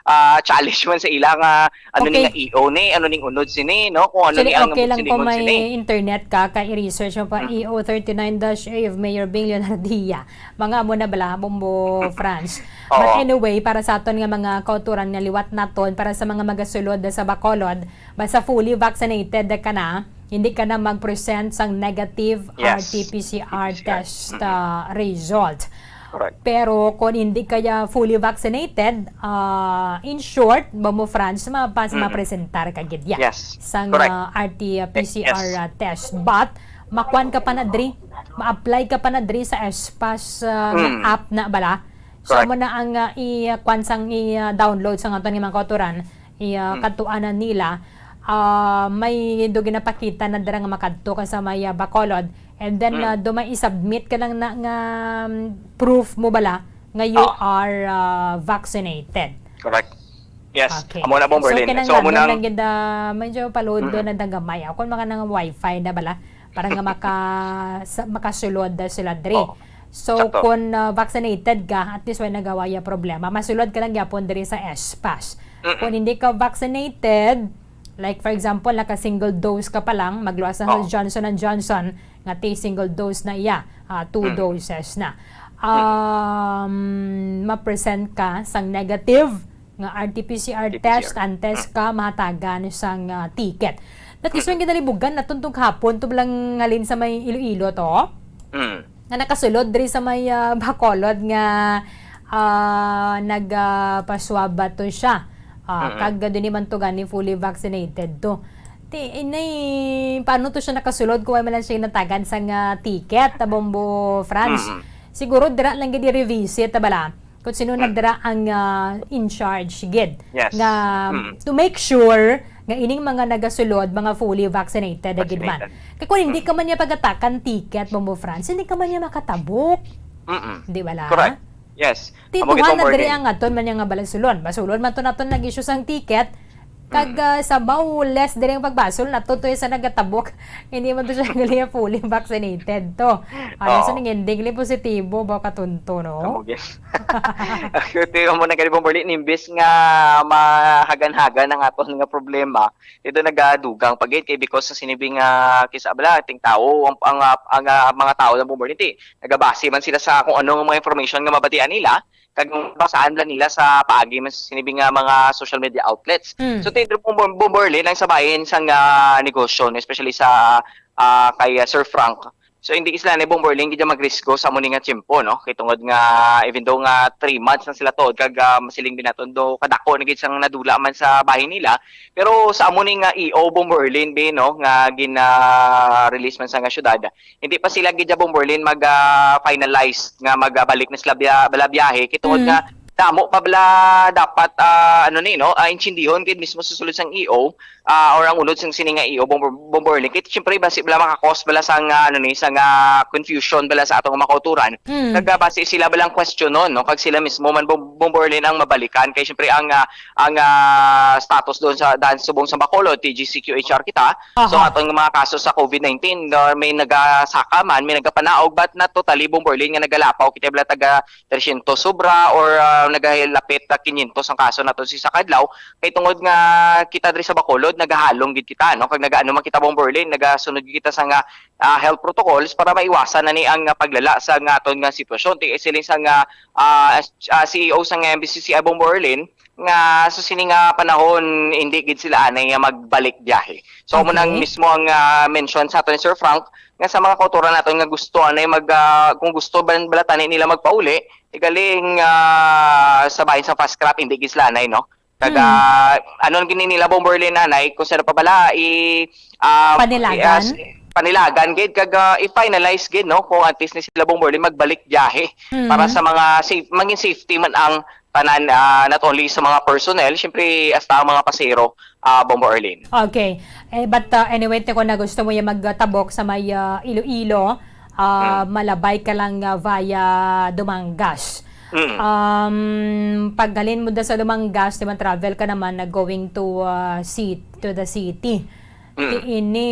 ah, challenge man sa ila nga ano ni Okay. nga E O ni, ano ning unod sini, no? Kung ano Actually, ni ang okay lang sini kung unod may sini. internet ka, kay i-research mo pa, Mm. E O thirty-nine dash A of Mayor Bing Leonardia. Mga amo na bala, Bombo Franz. Oo. But anyway, para sa aton nga mga kauturan nga liwat naton, para sa mga magasulod sa Bacolod, basta fully vaccinated ka na, hindi ka na mag-present sang negative Yes. R T P C R P C R. test, Mm-mm. ah, result. Correct. Pero kung hindi kaya fully vaccinated, ah, in short, Bombo Franz, ma-, pas-, Mm-mm. mapresentar ka gid ya Yes. sang, Correct. ah, R T P C R, Yes. ah, test. But, makuan ka pa na diri, ma-apply ka pa na diri sa S PASS, ah, nga Mm. app na bala. So, Correct. amo na ang, ah, i-, ah, kuan sang i-, ah, download sa aton nga mga kauturan, i-, ah, Mm. kadtuanan nila. Ah, may do ginapakita na dira nga makadto ka sa may, ah, Bacolod. And then, Mm. ah, do may i-submit ka lang na nga, um, proof mo bala nga you Ah. are, ah, vaccinated. Correct. Yes. Okay. Amo na, Bombo So, Erlin. So, amo kinahanglan nang lang gid, ah, medyo pa-load Mm-mm. na dagamay. Ako, mga nang wifi na bala para nga maka-, sa-, makasulod na sila diri. Oo. So, Sakto. kung, ah, vaccinated ka, at least wala nagawaya problema. Masulod ka lang gyapon diri sa S PASS. Mm-mm. Kung hindi ka vaccinated, like, for example, naka-single dose ka pa lang, magluwas na sa Oo. Johnson and Johnson, nga ti single dose na iya, ah, two Mm. doses na. Mm. Um, ma-present ka sang negative nga R T P C R R T P C R. test, ang test Mm. ka, mahatagan sang, ah, ticket. That is Mm. when ginalibugan naton tong hapon, to lang halin sa may Iloilo to. Mm. Nga nakasulod diri sa may, ah, Bacolod nga, ah, nag, ah, pa-swab ba to siya? Ah, Mm-mm. kag dili man to gani fully vaccinated to. Ti, inay, paano to siya nakasulod kung wala man lang siya natagan sang, ah, ticket, ta Bombo Franz? Mm-mm. Siguro dira lang gid i-revisit, ta bala? Kung sino na Mm. dira ang, ah, in charge gid Yes. nga Mm. to make sure nga ining mga nagasulod, mga fully vaccinated na gid man. Vaccinated. Kay kung hindi Mm. ka man niya pagatakan ticket, Bombo Franz, hindi ka man niya makatabok. Mm-mm. Di bala? Correct. Yes. Ti Amo gid, duha na Bombo diri Erlin. ang aton man niya nga balasulon. Basulon man to naton nag-issue sang ticket, Kag, Mm. ah, somehow, less diri ang pagbasol nato to sa nagatabok. Hindi man to siya gali fully vaccinated to. Ano, sa Oo. nang ending, li positibo ba katunto, no? Amo gid. Actually, amo na gani, Bomberly, imbis nga mahagan-hagan ang aton nga problema, ito nagadugang pa gid kay because sa sini bi nga kisa bala, ting tawo, ang, ang, ah, ang, ah, mga tawo lang, Bomberly, ti, nagabase man sila sa kung ano nga mga information nga mabatian nila, kag basaan lang nila sa paagi man sa sini bi nga mga social media outlets. Mm. So, ti, Bom-, Bomberly, nang sa bahin sang, ah, negosyo, no, especially sa, ah, kay, ah, Sir Frank. So, hindi sila ni Bomberly gid magrisgo sa amo ni nga tiyempo, no? Kay tungod nga, even though nga three months na sila tuod, kag, ah, masiling bi naton do kadako na gid sang nadula man sa bahin nila, pero sa amo ni nga E O, Bomberly, bi, no, nga gina-release man sa nga syudad, hindi pa sila gid, Bomberly, mag, ah, finalize nga magabalik na sila biya-, bala biyahe, kay tungod Mm. nga damo pa bala dapat, ah, ano ni, no, ah, intindihon gid mismo sa sulod sang E O, ah, or ang unod sang sini nga E O, Bomber-, Bomberly. Kay siyempre, basi bala maka-cause bala sang, ah, ano ni, sang, ah, confusion bala sa atong mga kauturan. Mm. Kag, ah, basi sila balang questionon, no, kag sila mismo man, Bom-, Bomberly, ang mabalikan. Kay siyempre, ang, ah, ang, ah, status doon sa, dan subong sa Bacolod, T G C Q H R kita. So, Aha. atong mga kaso sa COVID nineteen, uh, may nagasaka man, may nagapanaog, but not totally, Bomberly, nga nagalapaw kita bala taga tresyentos sobra or, ah, nagalapit na kinyentos ang kaso nato sa isa ka adlaw. Kay tungod nga kita diri sa Bacolod, nagahalong gid kita, no? Kag nagaano man kita, Bomberly, nagasunod gid kita sa nga, ah, health protocols para maiwasan na ni ang, ah, paglala sa nga aton nga sitwasyon. Ti, siling sa nga, ah, as-, ah, C E O sa nga M B C C I, Bomberly, nga sa sini nga panahon, hindi gid sila anay nga magbalik biyahe. So, amo nang Okay. mismo ang, ah, mention sa ato ni Sir Frank, nga sa mga kautoran naton nga gusto anay mag, ah, kung gusto ba, bala tani nila magpauli, igaling, ah, sa bahin sa fast craft, hindi gid sila anay, no? Kag, Hmm. ah, ano gini nila, Bomberly, nanay, kung sino pa bala, i, ah, Panilagan? i, ah, s-, panilagan gid, kag, ah, i-finalize gid, no? Kung at least ni sila, Bomberly, magbalik biyahe para Hmm. sa mga safe, maging safety man ang tanan, ah, not only sa mga personnel, siyempre, hasta ang mga pasahero, ah, Bombo Arlene. Okay. Eh, but, uh, anyway, ti ko na gusto mo yung magtabok sa may, uh, Iloilo, uh, Mm. malabay ka lang, uh, via Dumangas. Mm. Um, paghalin mo da sa Dumangas, di man travel ka naman na going to, uh, ci-, to the city. Mm. Ti ini,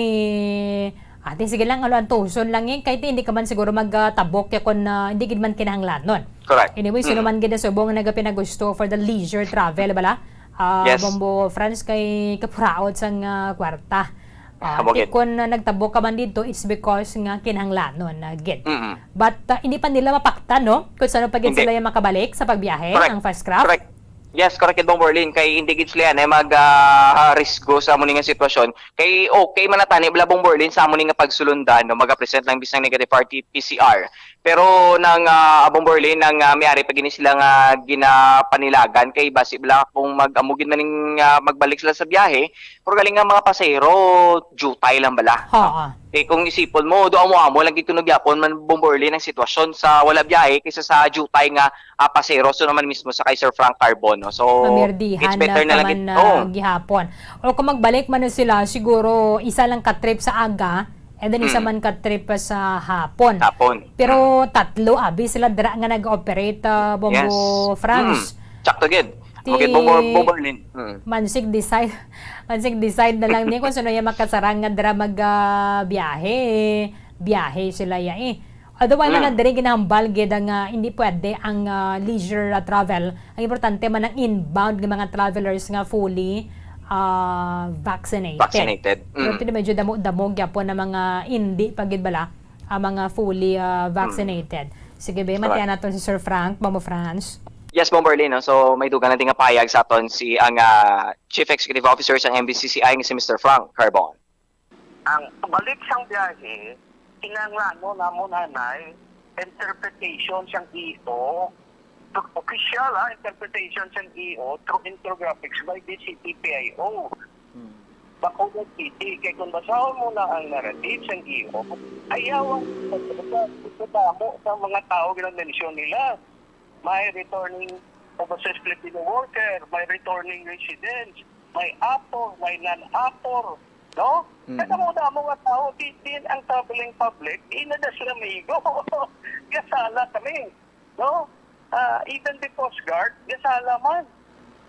ate, sige lang, alo, antuson lang, eh, kay ti hindi ka man siguro magtabok ya kon, uh, hindi gid man kinahanglanon. Correct. Anyway, sino Mm. man gid na subong nga nagapinagusto for the leisure travel, bala? Ah, Yes. Bombo France, kay kapuraot sang, ah, kwarta. Ah, Amo ti gid. Kun, ah, nagtabok ka man didto, it's because nga kinahanglanon na gid. Mm-mm. But, ah, hindi pa nila mapaktan, no? Kung saan pa gid Hindi. sila yung makabalik sa pagbiyahe, Correct. ang fast craft. Correct. Yes, correct gid, Bombo Arlene. Kay hindi gid sila yan, eh, mag, ah, risgo sa amo ni nga sitwasyon. Kay okay man natani, bala, Bombo Arlene, sa amo ni nga pagsulundan, no? Magapresent lang bisang negative R T P C R. Pero nang, ah, Bombo Arlene, nang, ah, may-ari pa gini sila nga ginapanilagan kay basi bala kung mag-, amo gid man ning, ah, magbalik sila sa biyahe, pero galing nga mga pasahero, jutay lang bala, no? Oo. Eh, kung isipon mo, do amo-amo lang gid kuno gyapon man, Bombo Arlene, ang sitwasyon sa wala biyahe kaysa sa jutay nga, ah, pasahero. So naman mismo sa kay Sir Frank Carbon, no? So, Mamirdihan it's better na na lang kaman gid. na Oo. gihapon. O kung magbalik man na sila, siguro isa lang ka trip sa aga, and then isa Mm. man ka trip sa hapon. Hapon. Pero Mm. tatlo abi sila dira nga nag-operate, ah, Bombo Yes. France. Mm. Sakto gid. Ti Amo gid, Bombo, Bombo Arlene. Mm. mansig decide, mansig decide na lang ni kung sino yung makasarang nga dira mag, ah, biyahe, biyahe sila ya eh. Although wala Mm. na diri ginahambal gid ang, ah, hindi pwede ang, ah, leisure, ah, travel. Ang importante man ang inbound nga mga travelers nga fully, ah, vaccinated. Vaccinated. Pero Mm. ti medyo damo-damo gyapon ang mga hindi pa gid bala ang mga fully, ah, Mm. vaccinated. Sige, be, Correct. matian naton si Sir Frank, Bombo France. Yes, Bombo Arlene, no? So, may dugang natin nga pahayag sa aton si ang, ah, Chief Executive Officer sa M B C C I nga si Mister Frank Carbon. Ang balik sang biyahe, kinahanglanon namon anay interpretation sang E O. Official, ah, interpretation sang E O through infographics by the C P P I O. Hmm. Bacolod City, kay kung basahon mo na ang narrative sang E O, ayaw ang pagkadamo sa mga tao nga mention nila. May returning overseas Filipino worker, may returning residents, may apor, may non-apor, no? Mm. Nagdamo-damo nga tao, di, di ang traveling public, di na da sila maigo. Gasala kami, no? Ah, even the Coast Guard, gasala man.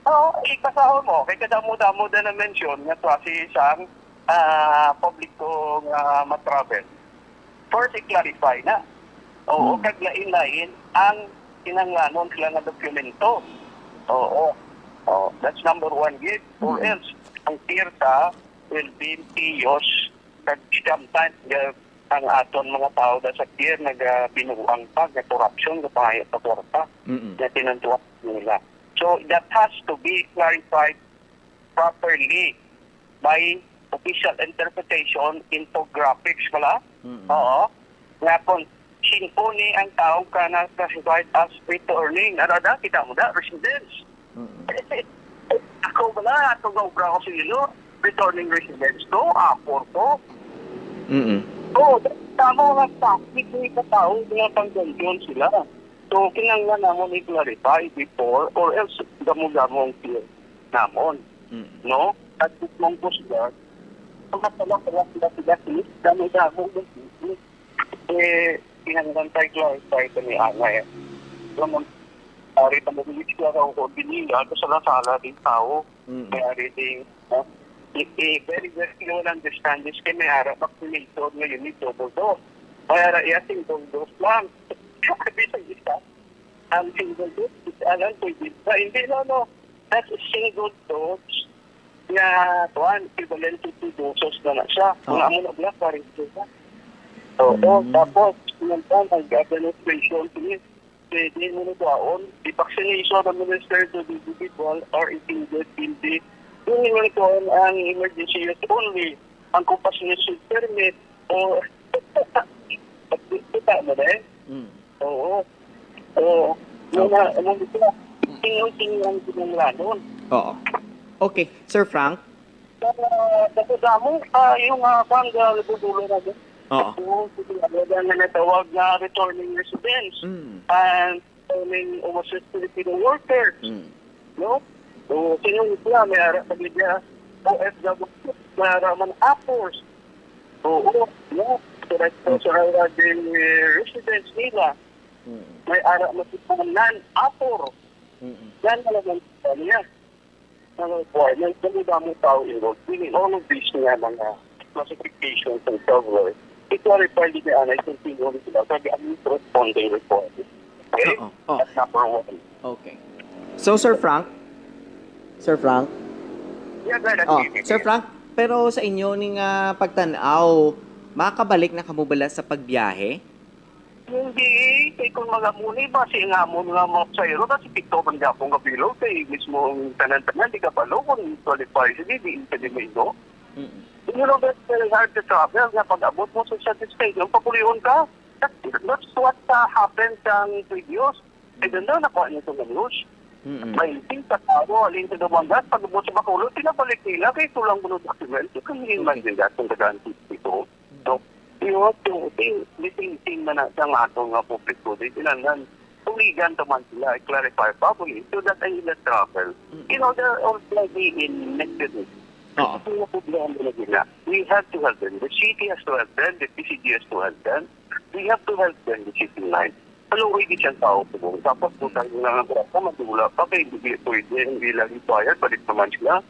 Oo, ibasahon mo. Kay kadamo-damo na na-mention nga klase sang, ah, publiko nga ma-travel. First, i-clarify na. Oo, Hmm. kag lain-lain ang kinahanglanon sila nga dokumento. Oo. Oh, that's number one gid. Or Hmm. else, ang pier ta will be chaos. Kag sometimes, ga-, ang aton mga tao da sa pier nagabinuang pa nga corruption, nga pangayo sa kwarta Mm-mm. nga tinuntuan nila. So, that has to be clarified properly by official interpretation, infographics pala. Mm-mm. Oo. Nga kung singko ni ang tao ka na classified as returning, ano da, kita mo da, residents. Mm-mm. Ako bala, ato nga obra ko sa ilo, returning residents ko, apor ko. Mm-mm. Oo, tama nga, topic ni katao nga pangganjon sila. So, kinahanglan namon i-clarify before or else damo-damo ang fear namon. Mm. No? At kung gusto, pagkatala-tala sila sila, sila, damo-damo ang fear. Eh, kinahanglan tayo clarify kami angay. Alam mo, ari pa mo bilis ka raw ko binila, ako sa sala din tao. Mm. May ari din, no? I, i, very, very well understand this kay may ara vaccinated nga you need double dose. May ara iya single dose lang. Sabi sa isa, ang single dose, is alam ko, hindi pa. Hindi, no, no. That's a single dose nga, kuwan, equivalent to two doses na na siya. Kung Oo. amo na black, pares siya. Oo, Mm. tapos, yun po, ang administration, please, pwede mo na kuwaon. The vaccination administered to the individual are included in the, yun yung mga kuwaon, ang emergency use only. Ang compassionate use permit, o, kita mo na eh. Mm. Oo. Oo. Okay. Muna, ano dito? Tingnan-tingnan ang ginanglanon. Oo. Okay. Sir Frank? Sa, sa damo, ah, yung, ah, pang, ah, nagdudulo na din. Oo. Yung, yung, ano, yung natawag na returning residents. Mm. And returning overseas Filipino workers. Mm. No? So, sino sila? May ara pa gid niya. O F W, may ara man apors. Oo, no? So, that's Okay. also the, eh, residents nila. Mm. May ara man sila non-apor. Mm-mm. Yan na naman sa niya. Mga requirements, damo-damo tao involved. Meaning, all of these nga mga classifications and traveler, i-clarify din niya, anay, kung sino sila, kag ang corresponding requirements. Okay? Oo, oo. That's number one. Okay. So, Sir Frank? Sir Frank? Yeah, go ahead, Oh, sige, Sir sige. Frank, pero sa inyo ning, ah, pagtan-aw, makabalik na kamo bala sa pagbiyahe? Hindi, kay kung mga muni ba, si nga mo nga mga pasahero, kasi pito man gyapon nga bilog, kay mismo ang tanan-tanan, di ka balo kung qualify, sige, di ka di may igo. Mm. You know, that's very hard to travel, nga pag-abot mo sa, sa destination, papulion ka. That, that's what, uh, happened sa previous. I don't know, nakuha niyo itong news. Mm-mm. May ting sa tao, alin sa Dumangas, pag-abot sa Bacolod, pinabalik nila, kay kulang mo ng dokumento. Can you Okay. imagine that, kung tagaan ito? So, you have to think, the same thing man na sa aton nga publiko, di kinahanglan, tuligan ta man sila, i-clarify properly, so that ang ila travel. Mm. You know, they're already in necessity. Oo. Ang mga problema na nila, we have to help them. The city has to help them, the P C G has to help them. We have to help them, the city line. Maluoy gid siyang tao, siguro. Tapos, kung Mm. tayo nga nga, madula pa, kay hindi pwede, hindi lang required, balik naman sila.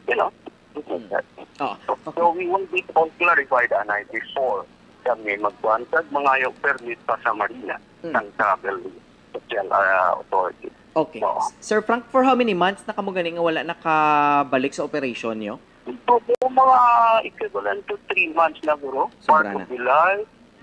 You know, things like Mm. that. Oo. So, Okay. we want this all clarified, anay, before kami magkuhan kag mangayo permit pa sa Marina Mm. ng travel social, ah, authority. Okay. Oo. Sir Frank, for how many months na kamo gani nga wala nakabalik sa operation nyo? Ito po, mga equivalent to three months na, guro. Sobra Part of na. July.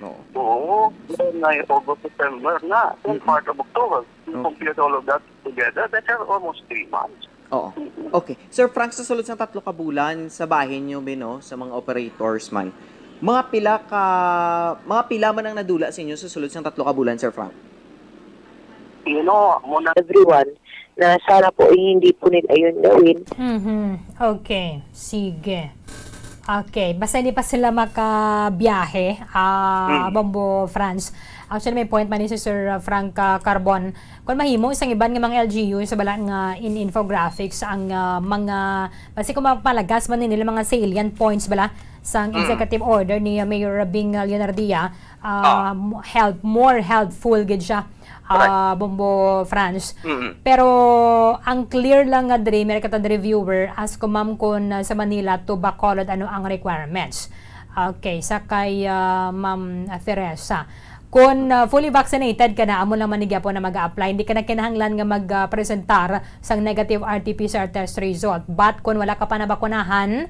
Oo. Oo. Then, ay August, September na. Then, Mm-mm. part of October. You Okay. compute all of that together, that's almost three months. Oo. Mm-mm. Okay. Sir Frank, sa sulod sang tatlo ka bulan, sa bahin nyo, Bino, sa mga operators man, mga pila ka, mga pila man ang nadula sa inyo sa sulod sang tatlo ka bulan, Sir Frank? You know, mo na Everyone, na sana po ay hindi po nila yun gawin. Mhm. Okay. Sige. Okay. Basta hindi pa sila makabiyahe, ah, Hmm. Bombo Franz. Actually, may point man ni si Sir Frank, ah, Carbon. Kung mahimo, isang iban nga mga L G U sa bala nga in infographics ang, ah, mga, basi kung mapalagas man nila mga salient points bala sang Mm. executive order ni Mayor Bing Leonardia, ah, Oh. mo-, help, more helpful gid siya, Correct. ah, Bombo Franz. Mm-mm. Pero ang clear lang nga diri, may katong reviewer, ask ko, ma'am, kung, ah, sa Manila to Bacolod, ano ang requirements? Okay, sa kay, ah, Ma'am Teresa. Kung, ah, fully vaccinated ka na, amo lang man ni gyapon na mag-a-apply. Hindi ka na kinahanglan nga mag, ah, presentar sang negative R T P C R test result. But kung wala ka pa nabakunahan,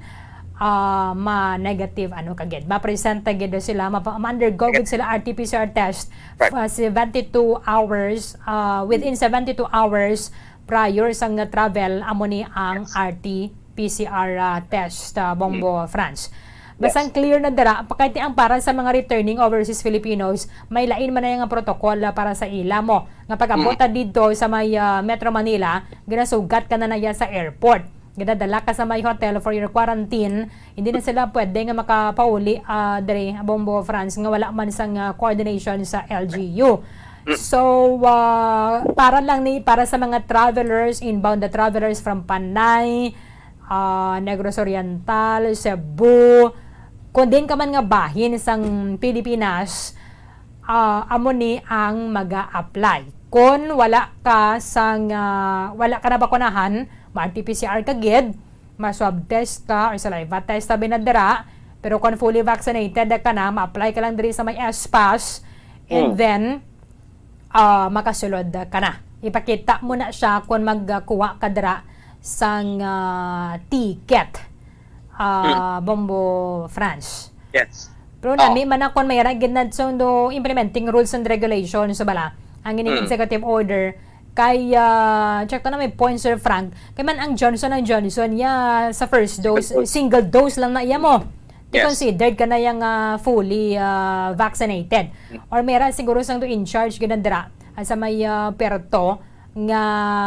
ah, ma-negative, ano ka gid, ma-present ta gid sila, ma-, ma-undergo gid sila R T P C R test Right. uh, seventy-two hours, uh, within seventy-two hours prior sang travel, amo ni ang Yes. R T P C R, uh, test, uh, Bombo Mm. France. Yes. Basta clear na dira, pa-, kahit ang para sa mga returning overseas Filipinos, may lain man na yung protocol, uh, para sa ila mo. Nga pag-abot Mm. ta dito sa may, uh, Metro Manila, ginasugat ka na na iya sa airport. Ginadala ka sa may hotel for your quarantine, hindi na sila pwede nga makapauli, ah, diri, Bombo France, nga wala man sang, ah, coordination sa L G U. Mm. So, ah, para lang ni, para sa mga travelers, inbound na travelers from Panay, ah, Negros Oriental, Cebu, kung diin ka man nga bahin sang Pilipinas, ah, amo ni ang maga-apply. Kung wala ka sang, ah, wala ka nabakunahan, ma-R T P C R ka gid, ma-swab test ka or saliva test, sabi na dira, pero kung fully vaccinated ka na, ma-apply ka lang diri sa may S-PaSS, and Hmm. then, ah, makasulod ka na. Ipakita mo na siya kung magkuha ka dira sang, ah, ticket, ah, Hmm. Bombo France. Yes. Pero Oh. nami man na kung may ra gid na sundo implementing rules and regulations sa bala. Ang ining Hmm. executive order kay, ah, check to na may point, Sir Frank. Kay man ang Johnson and Johnson, ya, sa first Single dose, dose. single dose lang na iya mo. Di Yes. considered ka na yang, ah, fully, ah, vaccinated. Hmm. Or may ra siguro sang do in charge gid dira, ah, sa may, ah, Puerto nga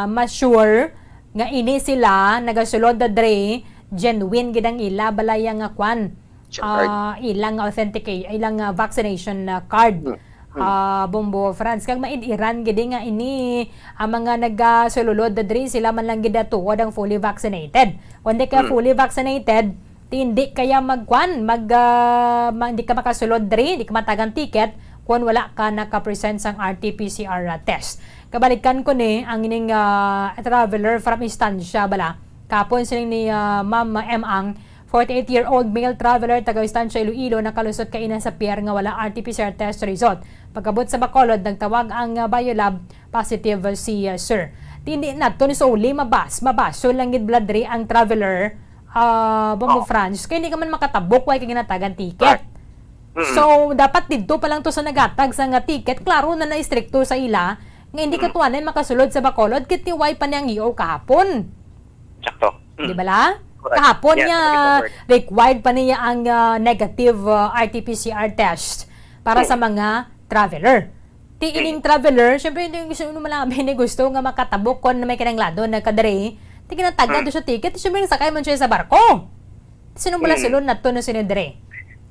ma-sure nga ini sila nagasulod na dre, genuine gid ang ila balaya nga kwan. Check card. Ah, ilang authentication, ilang, ah, vaccination, ah, card. Hmm. Hmm. Ah, Bombo France, kag maid-iran gid nga ini ang mga nagasulod na dre, sila man lang gid tuod ang fully vaccinated. Kung di ka Hmm. fully vaccinated, ti hindi kaya magkwan, mag, ah, ma-, hindi ka makasulod dre, hindi ka matagang ticket kung wala ka naka-present sang R T P C R, ah, test. Kabalikan ko ni ang ining, ah, traveler from Estancia bala. Kapon siling ni, ah, Ma'am M Ang, forty-eight-year-old male traveler taga Estancia, Iloilo, nakalusot kaina sa pier nga wala R T P C R test result. Pagabot sa Bacolod, nagtawag ang, ah, biolab, positive si, ah, sir. Ti hindi naton isuli, mabas-, mabasol lang gid bala diri ang traveler, ah, Bombo Oh. France. Kay hindi ka man makatabok, way ka ginatagan ticket. Right. Mm-mm. So, dapat didto pa lang to sa naghatag sa nga ticket, klaro na na-istrikto sa ila nga hindi ka Mm. tuwanay makasulod sa Bacolod, kay ti way pa ni ang E O kahapon. Sakto. Mm. Di ba la? Correct. Kahapon Yes, niya, correct, correct. required pa niya ang, ah, negative, ah, R T P C R test para Mm. sa mga traveler. Ti Mm. ining traveler, syempre, hindi gusto, ano man lang, hindi gusto nga makatabok kon may kinahanglanon na kadre. Ti ginatagan Mm. to siya ticket, syempre, sakay man siya sa barko. Sino bala Mm. sulod nato na sino dire?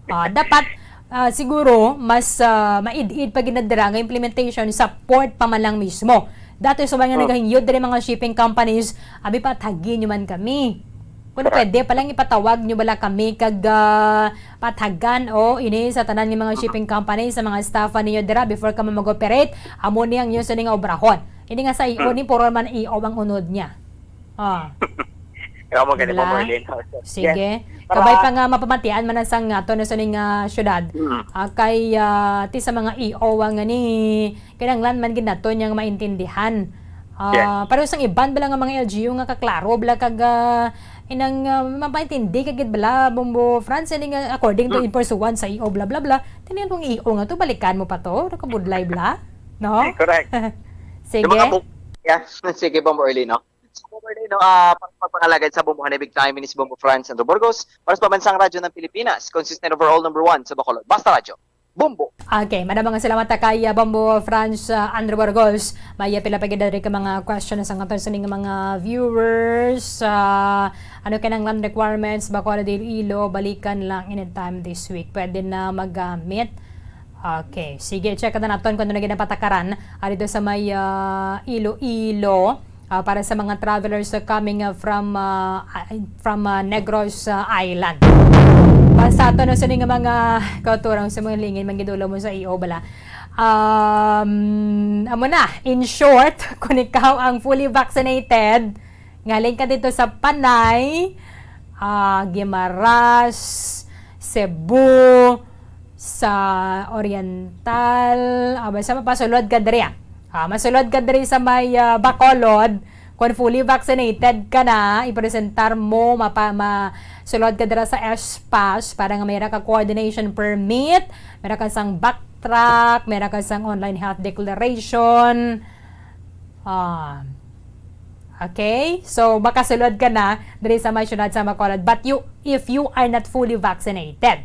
Ah, dapat, ah, siguro, mas, ah, maid-id pa gid na dira nga implementation sa port pa man lang mismo. Dati sa mga Oh. nagahingyo dire mga shipping companies, abi, patagi nyo man kami. Kung Correct. pwede, pa lang ipatawag nyo bala kami kag, ah, patagan o ini sa tanan nga mga Mm. shipping companies, sa mga staff ninyo dira before kamo mag-operate, amo ni ang inyo sini nga obrahon. Ini nga sa E O Mm. ni, puro man E O ang unod niya. Ah. Amo gani po, Bla? Marlene. Sige. Yes. Para Kabay pa nga mapamatian man na sang ato na sa ning, ah, syudad. Mm. Ah, kay, ah, ti sa mga E O nga ni, kinahanglan man gid nato niyang maintindihan. Ah, Yes. pero sang iban bala nga mga L G U nga kaklaro bala kag, ah, inang, ah, mapaintindi ka gid bala, Bombo France, ini nga according to Mm. in pursuant sa E O, bla, bla, bla. Tiniyan tong E O nga to, balikan mo pa to, nakabudlay bala. No? Eh, correct. Sige. Yung mga bu-, yeah. Sige, Bombo Early, no? So, Bombo Early, no? Ah, para sa pagpangalagad sa Bombo Hanay Big Time, ini si Bombo France Andrew Burgos, para sa Pambansang Radyo ng Pilipinas, consistent overall number one sa Bacolod. Basta Radyo. Bombo! Okay, madamo nga salamat ta kay, ah, Bombo France, ah, Andrew Burgos. May, ah, pila pa gid diri ka mga question sa aton sining mga viewers. Ah, ano kinahanglan requirements, Bacolod, Iloilo, balikan lang anytime this week. Pwede na mag-, ah, meet. Okay, sige, check na naton kung ano na gid ang patakaran, ah, dito sa may, ah, Iloilo. Ah, para sa mga travelers, ah, coming, ah, from, ah, ah, from, ah, Negros, ah, Island. Basta to na sini nga mga kauturan sa mga lingin, mangidulo mo sa E O bala. Um, amo na, in short, kung ikaw ang fully vaccinated, ngaling ka dito sa Panay, ah, Guimaras, Cebu, sa Oriental, ah, basta mapasulod ka diri, ah. Ah, masulod ka diri sa may, ah, Bacolod, kung fully vaccinated ka na, ipresentar mo, mapa-, masulod ka dira sa S pass para nga mayra ka coordination permit, mayra ka sang backtrack, mayra ka sang online health declaration. Ah. Okay? So, makasulod ka na diri sa may syudad sa Bacolod. But you, if you are not fully vaccinated,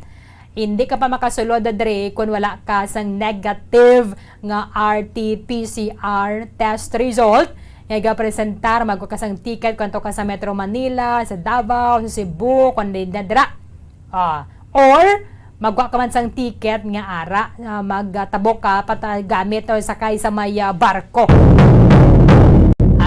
hindi ka pa makasulod diri kung wala ka sang negative nga R T P C R test result nga igapresentar, magwa ka sang ticket kung ka sa Metro Manila, sa Davao, sa Cebu, kung di na dira. Ah, or magwa ka man sang ticket nga ara, ah, magtabok ka pata-, gamit o sakay sa may, ah, barko.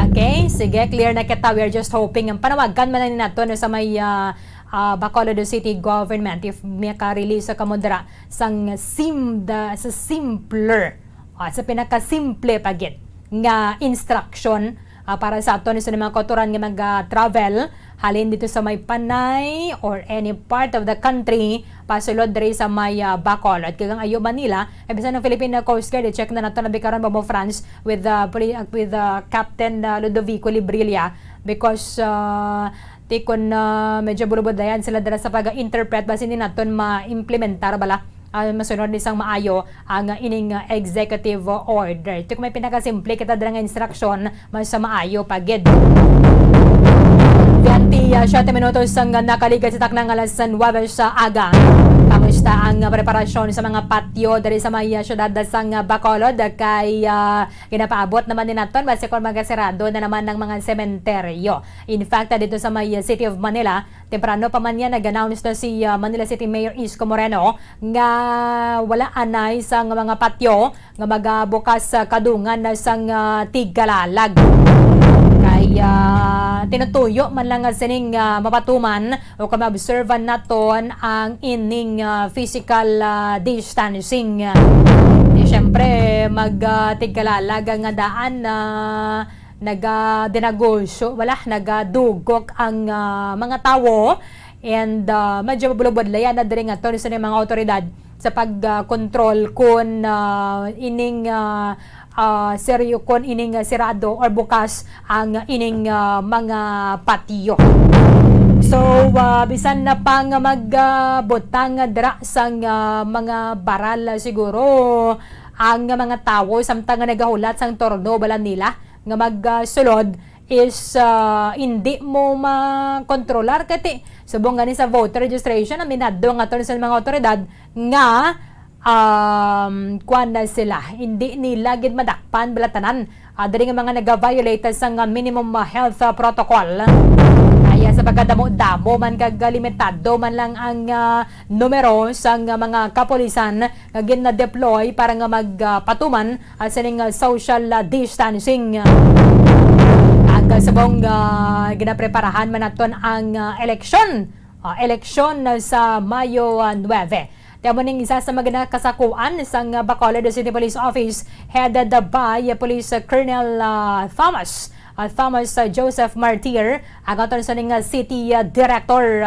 Okay, sige, clear na kita. We are just hoping ang panawagan man ni nato, no, sa may, ah, ah, Bacolod City Government, if maka-release sa kamo dira sang sim-, da-, sa simpler, ah, sa pinakasimple pa gid nga instruction, ah, para sa aton sa mga kauturan nga mag-travel halin dito sa may Panay or any part of the country, pasulod diri sa may, ah, Bacolod. Kag ang Ayo Manila, eh, bisan ang Philippine Coast Guard, i-check na nato na bikaron, Bombo Franz, with, ah, poli-, ah, with, ah, Captain, ah, Ludovico Librilla, because, ah, ti kun, ah, medyo bulubod dayan sila dira sa pag-interpret, basi hindi naton ma-implementar bala, ah, masunod ni sang maayo ang, ah, ining, ah, executive order. Ito kung may pinakasimple kita dira nga instruction, mas maayo pa gid. Twenty, ah, siyete minutos ang nakaligad sa taknang alas nuwebe sa aga. Kamusta ang preparasyon sa mga patio diri sa may, ah, siyudad sang Bacolod? Kay, ah, ginapaabot naman ni naton, basi kung magasirado na naman ang mga sementeryo. In fact, dito sa may City of Manila, temprano pa man yan, nag-announce na si, ah, Manila City Mayor Isko Moreno nga wala anay sang mga patio nga magabukas sa kadungan na sang, ah, tigkalalag. Kay, ah, tinutuyo man lang nga sining, ah, mapatuman o kung maobserban naton ang ining, ah, physical, ah, distancing. Di, syempre, mag, ah, tigkalalag nga daan na nagadinagosyo, wala, nagadugok ang, ah, mga tawo. And, ah, medyo mabulabudlayan na diri nga to sa mga awtoridad sa pag, ah, control kun, ah, ining, ah, ah, seryo, kun ining, ah, sirado or bukas ang ining, ah, mga patio. So, ah, bisan na pa nga mag, ah, butang dira sang, ah, mga baral, ah, siguro ang mga tawo samtang nga nagahulat sang turno bala nila nga magsulod is, ah, hindi mo makontrolar, kay ti-, subong gani sa voter registration, aminado nga to sa mga awtoridad nga, um, kuwan na sila, hindi nila gid madakpan bala tanan, ah, diri nga mga naga-violate sang, ah, minimum, ah, health, ah, protocol. Kaya sa pagkadamo-damo man kag limitado man lang ang, ah, numero sang, ah, mga kapulisan nga gina-deploy para nga mag, ah, patuman, ah, sining, ah, social, ah, distancing. Ag, ah, subong, ah, ginapreparahan man naton ang, ah, eleksyon, ah, eleksyon, ah, sa Mayo, ah, nuwebe. Ti amo ning isa sa mga ginakasakuan sang, ah, Bacolod City Police Office, headed by, ah, Police, ah, Colonel, ah, Thomas, ah, Thomas, ah, Joseph Martir, ang aton sa ning, ah, city, ah, director.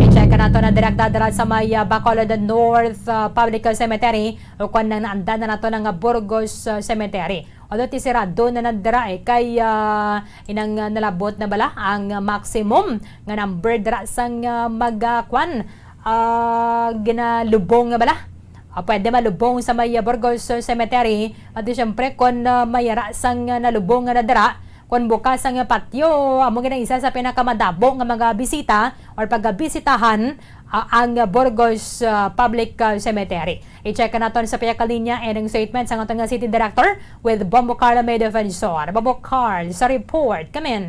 I-check nato na direkta dira sa may, ah, Bacolod North, ah, Public Cemetery, o kung nang naandan na nato nga Burgos, ah, Cemetery. Although ti sirado na na dira, eh, kay, ah, inang, ah, nalabot na bala ang, ah, maximum nga number dira sang, ah, mag, ah, kwan, ah, ginalubong nga bala. Ah, pwede malubong sa may, ah, Burgos, ah, Cemetery. At di, syempre, kung, ah, may ara sang, ah, nalubong nga na dira, kung bukas ang patio, amo gid ang isa sa pinakamadamo nga mga bisita or pagabisitahan, ah, ang Burgos, ah, Public, ah, Cemetery. I-check naton sa piyakalinya and ang statement sa aton nga City Director with Bombo Carl May Defensor. Bombo Carl, sa report, come in.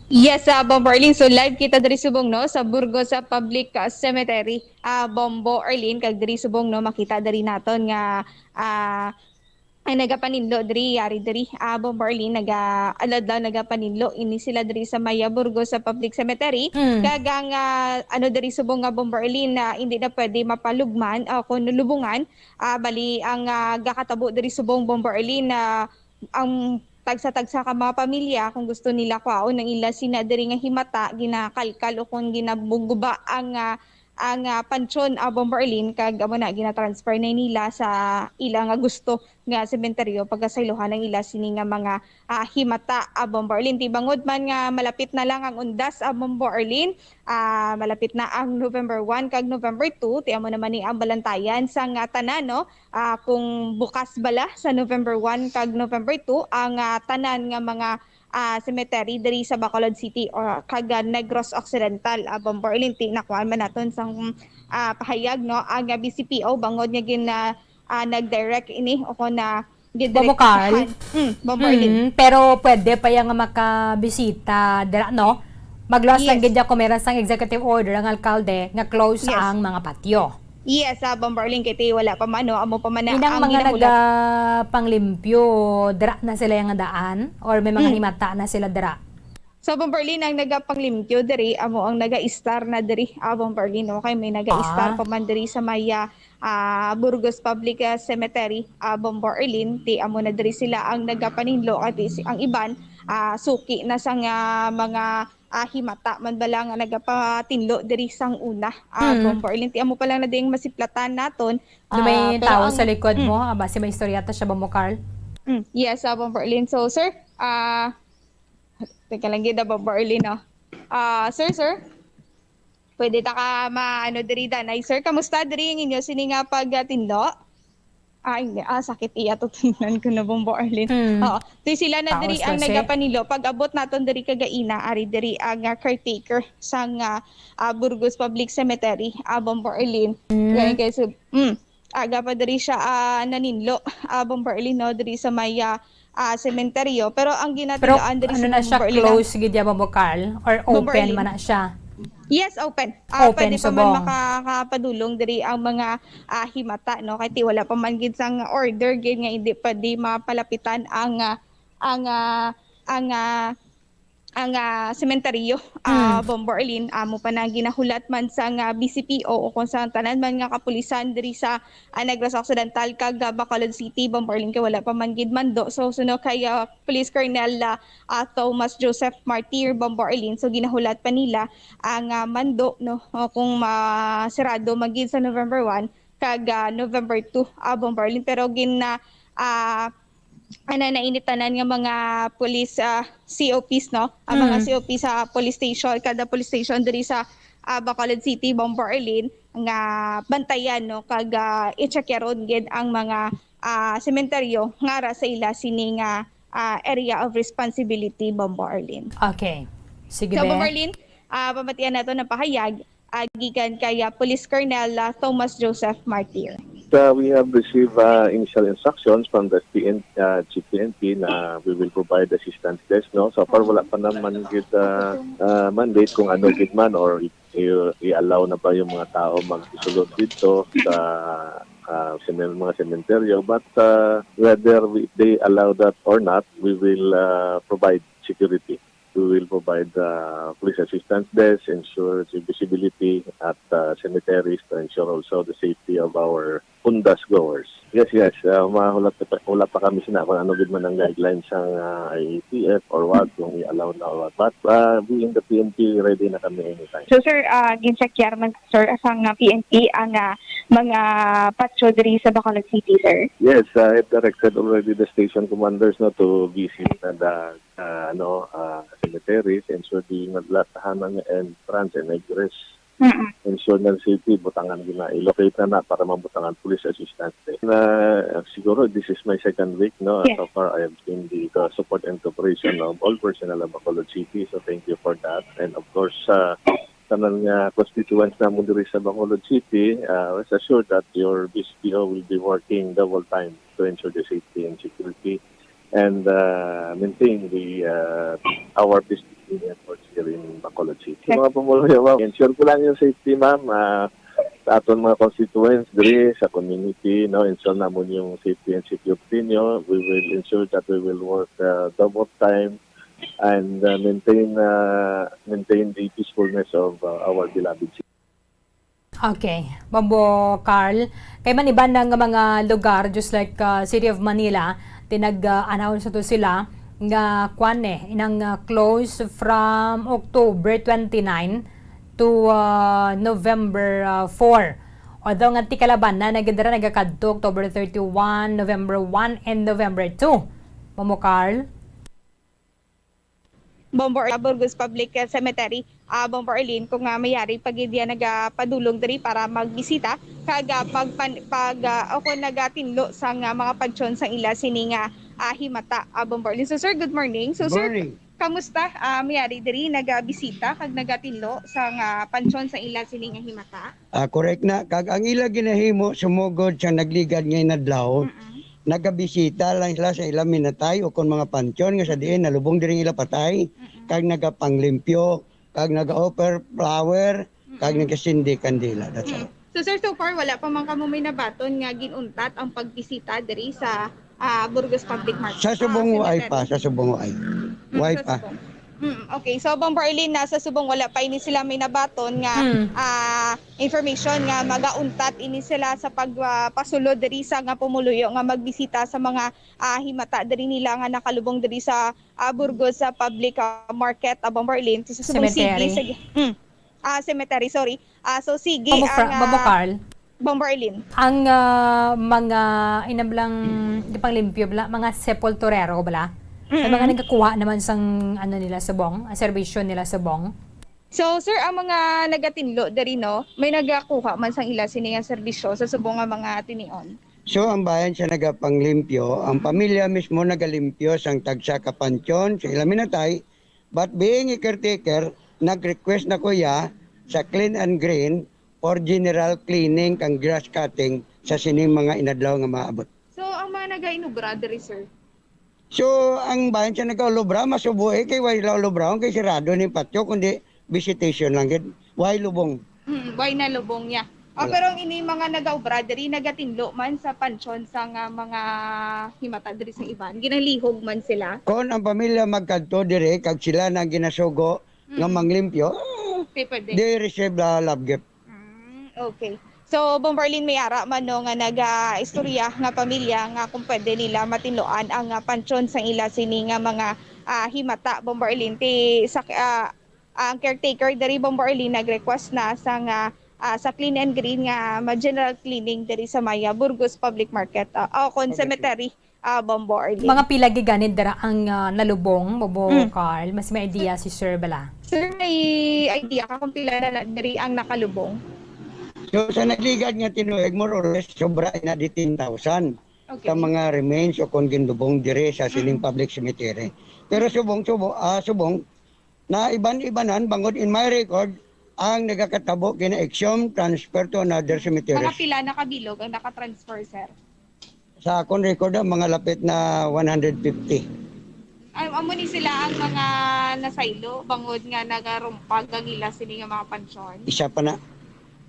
Yes, ah, Bombo Arlene. So, live kita diri subong, no, sa Burgos, sa Public, ah, Cemetery. Ah, Bombo Arlene, kag diri subong, no, makita diri naton nga, ah, Ang nagapaninlo diri, yari diri, ah, Bombo Arlene, naga-, aladlaw nagapaninlo ini sila diri sa may, ah, Burgos sa Public Cemetery. Mm. Kag ang, ah, ano diri subong nga Bombo Arlene na hindi na pwede mapalugman o kung lubungan, ah, bali ang, ah, gakatabo diri subong Bombo Arlene na ang tagsa-tagsa ka mga pamilya kung gusto nila kwaon ang ila sina diri nga himata, ginakalkal o kung ginabuguba ang, ah, ang, ah, pansyon, ah, Bombo Arlene, kag amo na ginatransfer na nila sa ila nga gusto nga sementeryo pagkasaylohan ang ila sini nga mga, ah, himata, ah, Bombo Arlene. Ti bangod man nga malapit na lang ang undas, ah, Bombo Arlene, ah, malapit na ang November one kag November two, ti amo naman ni ang balantayan sa nga tanan, no? Ah, kung bukas bala sa November one kag November two ang, ah, tanan nga mga, ah, cemetery diri sa Bacolod City or kag, ah, Negros Occidental, ah, Bombo Arlene, ti nakuhaan man naton sang, ah, pahayag, no, ang, ah, B C P O bangod nga gin, ah, ah, nag-direct ini o kon na Bombo Carl? Gidirektahan. Mm, Bombo Arlene. Mm, pero pwede pa yan nga makabisita dira, no? Magluwas lang Yes. gid ya kung meron sang executive order ang alkalde nga close Yes. ang mga patio. Yes, ah, Bombo Arlene, kay ti wala pa man, no? Amo pa man na Inang ang mga ginahulat. nagapanglimpyo, dira na sila yung daan? Or may mga Mm. himata na sila dira? So, Bombo Arlene, ang nagapanglimpyo diri, amo ang naga-istar na diri, ah, Bombo Arlene, no? Kay may naga-istar Ah. pa man diri sa may, ah, ah, Burgos Public, ah, Cemetery, ah, Bombo Arlene. Ti amo na diri sila ang nagapaninlo, kay ti si-, ang iban, ah, suki na sang, ah, mga, ah, himata man bala nga nagapatinlo diri sang una, ah, Mm. Bombo Arlene. Ti amo pa lang na ding masiplatan naton. Ano may Ah, pero tao ang sa likod Mm. mo? Ah, basi may istorya ta siya, Bombo Carl? Mm. Yes, ah, Bombo Arlene. So, sir, ah, teka lang gid, ah, Bombo Arlene, no? Ah, sir, sir? Pwede ta ka ma-, ano, diri, danay, sir? Kamusta diri ang inyo sini nga pagtinlo? Ah, hindi. Ah, sakit iya to tingnan ko na, Bombo Arlene. Hmm. Oo. Ti sila na Taos diri ang na, sir. nagapanilo. Pag-abot naton diri kagaina, ari diri ang, ah, caretaker sang, ah, ah, Burgos Public Cemetery, ah, Bombo Arlene. Hmm. Kaya, kaya, so, mm, aga pa diri siya, ah, naninlo, ah, Bombo Arlene, no, diri sa may, ah, ah, sementeryo. Pero ang Pero ginatiloan diri ano sa na siya, Bombo Arlene, close gid ya, Bombo Carl? Or Bombo open Arlene. man na siya? Yes, open. Ah, Open pwede pa man subong. makakapadulong diri ang mga, ah, himata, no? Kay ti wala pa man gid sang order gid nga hindi pwede mapalapitan ang, ah, ang, ah, ang, ah, ang, ah, sementeryo, ah, Hmm. Bombo Arlene. Amo pa na ginahulat man sang, ah, B C P O o kung sa tanan man nga kapulisan diri sa, ah, Negros Occidental kag, ah, Bacolod City, Bombo Arlene, kay wala pa man gid mando. So, suno kay, ah, Police Colonel, ah, ah, Thomas Joseph Martir, Bombo Arlene. So, ginahulat pa nila ang, ah, mando, no, o kung masirado man gid sa November one kag, ah, November two, ah, Bombo Arlene. Pero gin, ah, ah, ano, nainitanan nga mga police, ah, C O Ps, no? Ang mga Mm. C O P sa police station, kada police station diri sa, ah, Bacolod City, Bombo Arlene, nga bantayan, no? Kag, ah, i-check-yaron gid ang mga, ah, sementeryo nga ara sa ila sini nga, ah, area of responsibility, Bombo Arlene. Okay. Sige, So, be. Bombo Arlene, ah, pamatian nato ng pahayag, ah, gikan kay, ah, Police Colonel, ah, Thomas Joseph Martir. Uh, we have received, uh, initial instructions from the P N, uh, Chief P N P na we will provide assistance desk, no? So far, wala pa naman gid, uh, uh, mandate kung ano gid man or i-, i-, i-allow na ba yung mga tao magsulod dito sa, uh, sa may mga sementeryo. But, uh, whether we, they allow that or not, we will, uh, provide security. We will provide, uh, police assistance desk, ensure the visibility at, uh, cemeteries to ensure also the safety of our undas goers. Yes, yes. Uh, ma-, wala pa, wala pa kami sina kung ano gid man ang guidelines sang, uh, I A T F or what, kung i-allow na or what. But, uh, we in the P N P, ready na kami anytime. So, sir, uh, gin-check-yar man, sir, sang, uh, P N P ang, uh, mga patio diri sa Bacolod City, sir? Yes, uh, I've directed already the station commanders, no, to visit the, uh, ano, uh, cemeteries, ensure di nagla-, tahanan nga entrance and egress. Mm-mm. Ensure na safety, butangan gina-, i-locate na na para mabutangan police assistance. Na, uh, siguro this is my second week, no? Yes. So far, I have seen the, the support and cooperation of all personnel of Bacolod City. So thank you for that. And of course, uh, tanan nga constituents namon diri sa Bacolod City, uh, rest assured that your B C P O will be working double time to ensure the safety and security and, uh, maintain the, uh, our peacekeeping efforts here in Bacolod City. Sa mga pumuluyo, ma'am, ensure ko lang yung safety, ma'am. Ah, aton mga constituents diri sa community, no, ensure namon yung safety and security nyo. We will ensure that we will work, uh, double time and, uh, maintain, uh, maintain the peacefulness of, uh, our beloved city. Okay, Bombo Carl. Kay man iban nga mga lugar, just like, uh, City of Manila, tinag, uh, announce to sila nga kwan eh, inang, uh, close from October twenty-nine to, uh, November, uh, four. Although nga tikalaban na nagdara nagakadto October thirty-one, November one, and November two. Bombo Carl? Bombo Ar-, Burgos Public Cemetery, ah, Bombo Arlene, kung, ah, mayari pa gid yan nagapadulong diri para magbisita, kag, ah, pagpan-, pag, ah, o kung nagatinlo sa nga mga pansyon sa ila sini nga, ah, himata, ah, Bombo Arlene. So, sir, good morning. So, sir, Morning. Kamusta? Ah, mayari diri nagabisita kag nagatinlo sa nga pansyon sa ila sini nga himata? Ah, correct na. Kag ang ila ginahimo sumugod sa nagligad nga inadlaw, Mm-mm. nagabisita lang sila sa ila minatay o kon mga pansyon nga sa diin nalubong diri ang ila patay, Mm-mm. kag nagapanglimpyo, kag naga-offer flower, kag Mm-mm. nagasindi kandila. That's Mm. all. So, sir, so far, wala pa man kamo may nabaton nga gin-untat ang pagbisita diri sa, ah, Burgos Public Market, Sa ah, Subong, wa ay pa. Cemetery? Sa Subong, wa ay. Mm, Wa ay sa pa. Subong. Mm, okay. So, Bombo Arlene, na sa Subong, wala pa ini sila may nabaton nga, Mm. ah, information nga magauntat ini sila sa pag, ah, pasulod diri sa nga pumuluyo nga magbisita sa mga, ah, himata diri nila nga nakalubong diri sa, ah, Burgos, sa public, ah, market, ah, Bombo Arlene. So, sa Subong, sige, Cemetery. sige. Mm. Ah, cemetery, sorry. Ah, so, sige, Bombo Fra-, ang, Bombo ah, Carl. Bombo Arlene. Ang, ah, mga inablang gipanglimpyo bala, mga sepulturero bala? May mga Mm-mm. nagakuha naman sang, ano nila, subong, ang serbisyo nila subong? So, sir, ang mga nagatinlo diri, no, may nagakuha man sang ila sini nga serbisyo sa subong nga mga tinion? So, ang bayan siya nagapanglimpyo, ang pamilya mismo nagalimpyo sang tagsa ka pansyon sa ila minatay, but being a caretaker, nag-request na ko iya sa clean and green or general cleaning kang grass cutting sa sining mga inadlaw nga maabot. So, ang mga nagainubra diri, sir? So, ang bayan siya nagaulobra, masubo eh, kay way la ulobra, kay sirado ni patyo, kundi visitation lang gid. Way lubong. Mm, way na lubong niya. Ah, Wala. Pero ang ini mga nagaobra diri, nagatinlo man sa pansyon sa nga mga himata diri sa iban. Ginalihog man sila. Kon ang pamilya magkadto diri, kag sila na ang ginasugo nga Mm. manglimpyo, ah, Okay, pwede. they receive the love gift. Mm, okay. So, Bombo Arlene, may ara man, no, nga naga-istorya nga pamilya nga kung pwede nila matinluan ang, ah, pansyon sang ila sini nga mga, ah, himata, Bombo Arlene. Ti sa, ah, ang caretaker diri, Bombo Arlene, nag-request na sa nga, ah, sa Clean and Green nga ma-general cleaning diri sa Maya, Burgos Public Market, ah, o kon Public. cemetery, ah, Bombo Arlene. Mga pila gid gani dira ang, ah, nalubong, Bombo Mm. Carl? Mas may idea si Sir bala? Sir, may idea ka kung pila na, na diri ang nakalubong? So, sa nagligad nga tinuig, more or less, sobra na di ten thousand Okay. ka mga remains o kon ginlubong diri sa sining Mm. public cemetery. Pero subong, subong, ah, subong, na iban-ibanan, bangod in my record, ang nagakatabo gina-exhume, transfer to another cemetery. Mga pila na ka bilog ang nakatransfer, sir? Sa akon record, ah, mga lapit na one hundred fifty. Ay, amo ni sila ang mga nasaylo, bangod nga nagarumpag ang ila sini nga mga pansyon? Isa pa na.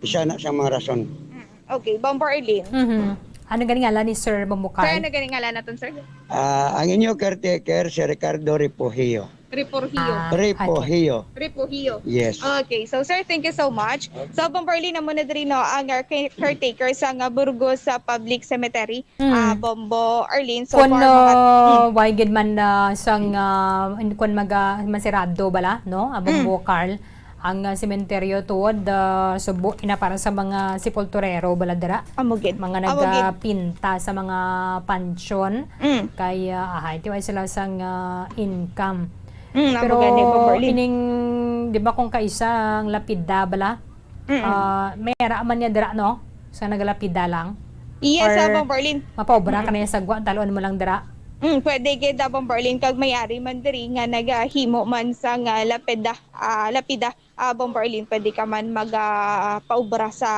Isa na sa mga rason. Mm. Okay, Bombo Arlene. Mhm. Ano gani ngalan ni Sir Bombo Carl? Sir, ano gani ngalan naton, sir? Ah, ang inyo caretaker, si Ricardo Refugio. Refugio. Ah, Refugio. Okay. Refugio. Yes. Okay. So, sir, thank you so much. So, Bombo Arlene, amo na diri, no, ang, uh, care-, caretaker sa nga Burgos, sa public cemetery, Mm. ah, Bombo Arlene. So, Kung, for mga uh, Mm. why gid man, uh, sang, uh, in-, kung maga-, masirado bala, no? Ah, Bombo Mm. Carl, ang, uh, sementeryo tuod, uh, subo ina para sa mga sepulturero bala dira. Amo gid. Mga Amo gid. nagapinta sa mga pansyon. Mm. Kay, ah, ahay, ti way sila sang, ah, income. Mm, amo Pero gani, Bombo Arlene. ining, di ba, kung kaisa ang lapida bala, Mm-mm. ah, may ara man niya dira, no? Sa nagalapida lang? Yes, Or ah, Bombo Arlene. mapaobra ka Mm-mm. na niya sa gwa, talon mo lang dira? Mm, pwede gid, ah, Bombo Arlene, kag may ari man diri nga nagahimo man sa nga lapida, ah, lapida. Ah, Bombo Arlene, pwede ka man mag, ah, paubra sa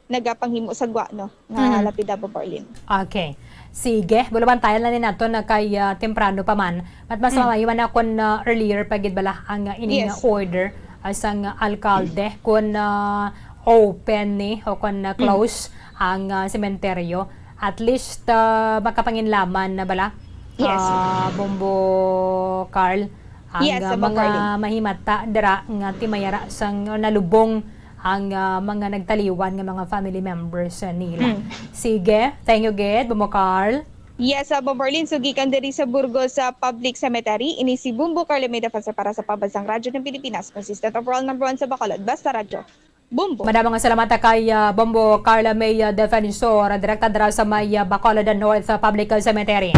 nagapanghimo sa gwa, no, nga Mhm. lapida, Bombo Arlene. Okay. Sige, bulabantayan lang ni nato na kay, ah, temprano pa man. Mat mas Mm. maayo man na kung, ah, earlier pa gid bala ang, ah, ining, Yes. ah, order, ah, sang alkalde. Kung, ah, open ni o kon, ah, Mm. close ang, ah, sementeryo, at least, ah, makapanginlaman na bala, Yes. ah, Bombo Carl, ang, Yes, ah, Bombo mga Arlene. mahimata dira nga timayara sang, o nalubong ang, ah, mga nagtaliwan nga mga family members, ah, nila. Mm. Sige, thank you gid, Bombo Carl. Yes, ah, Bombo Arlene, so gikan diri sa Burgos, sa Public Cemetery, ini si Bombo Carl Almeida Falsa para sa Pambansang Radyo ng Pilipinas, consistent overall number one sa Bacolod, Basta Radyo. Bombo. Madamo nga salamat kay, ah, Bombo Carla May, ah, Defensor, direkta dira sa may, ah, Bacolod North, ah, Public Cemetery.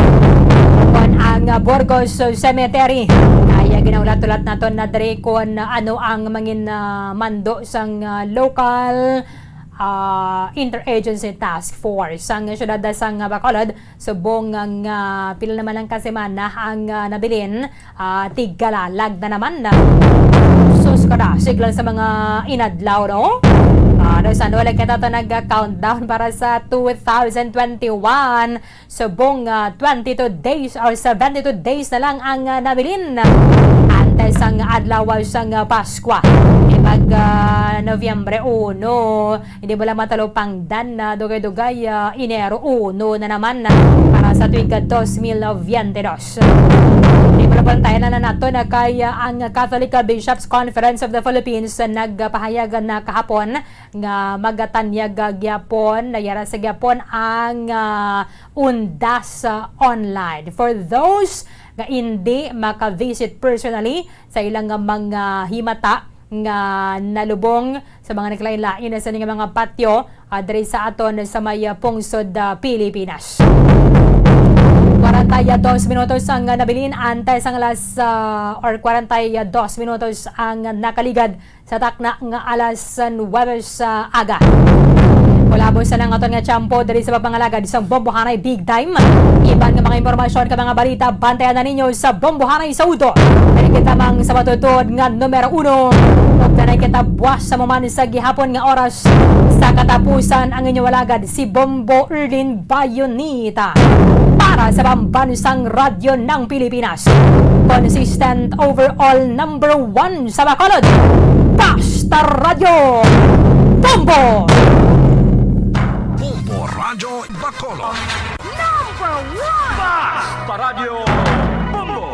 Kon ang, ah, Burgos Cemetery, ay, ah, ginahulat-hulat naton na diri kon, ah, ano ang mangin, ah, mando sang, ah, local, ah, interagency task force sang siyudad sang, ah, Bacolod. Subong nga, nga pila naman lang ka semana ang, ah, nabilin, ah, tigkalalag na naman na. Sus, kadasig lang sa mga inadlaw, no? Ah, ano, sa ano, wala kita to nag-countdown para sa two thousand twenty-one. Subong, ah, twenty-two days or seventy-two days na lang ang, ah, nabilin. Antes ang adlaw sang, ah, Paskwa. Kay mag, ah, Nobyembre uno. Hindi mo lang matalupangdan na dugay-dugay, ah, Enero uno na naman, ah, para sa tuig dos mil veinte dos. Di pala, pantayan na nato na kay, ah, ang Catholic Bishops Conference of the Philippines, ah, nagpahayag na kahapon nga magatanyag, ah, gyapon, nayara sa gyapon ang, ah, Undas, ah, online. For those nga hindi maka-visit personally sa ilang, ah, mga himata, nga nalubong sa mga naglain-lain sa ining mga patyo, ah, diri sa aton sa may, ah, pungsod, ah, Pilipinas. Kwarenta y dos minutos ang, ah, nabilin, antes ang alas, ah, or kwarenta y dos minutos ang nakaligad sa takna nga alas nuwebe sa aga. Kulabon sa lang aton nga tiyempo diri sa pagpangalagad sa Bombohanay Big Time. Iban nga mga impormasyon ka mga balita, bantayan na ninyo sa Bombohanay sa Udo. Diri kita mang sa matutuod nga numero uno. Ug danay kita buwas sa maman sa gihapon nga oras. Sa katapusan, ang inyong alagad, si Bombo Erlin Bayonita. Para sa Pambansang Radyo ng Pilipinas. Consistent overall number one sa Bacolod. Basta Radyo Bombo! Bombo Radyo Bacolod. Number one! Basta Radyo Bombo!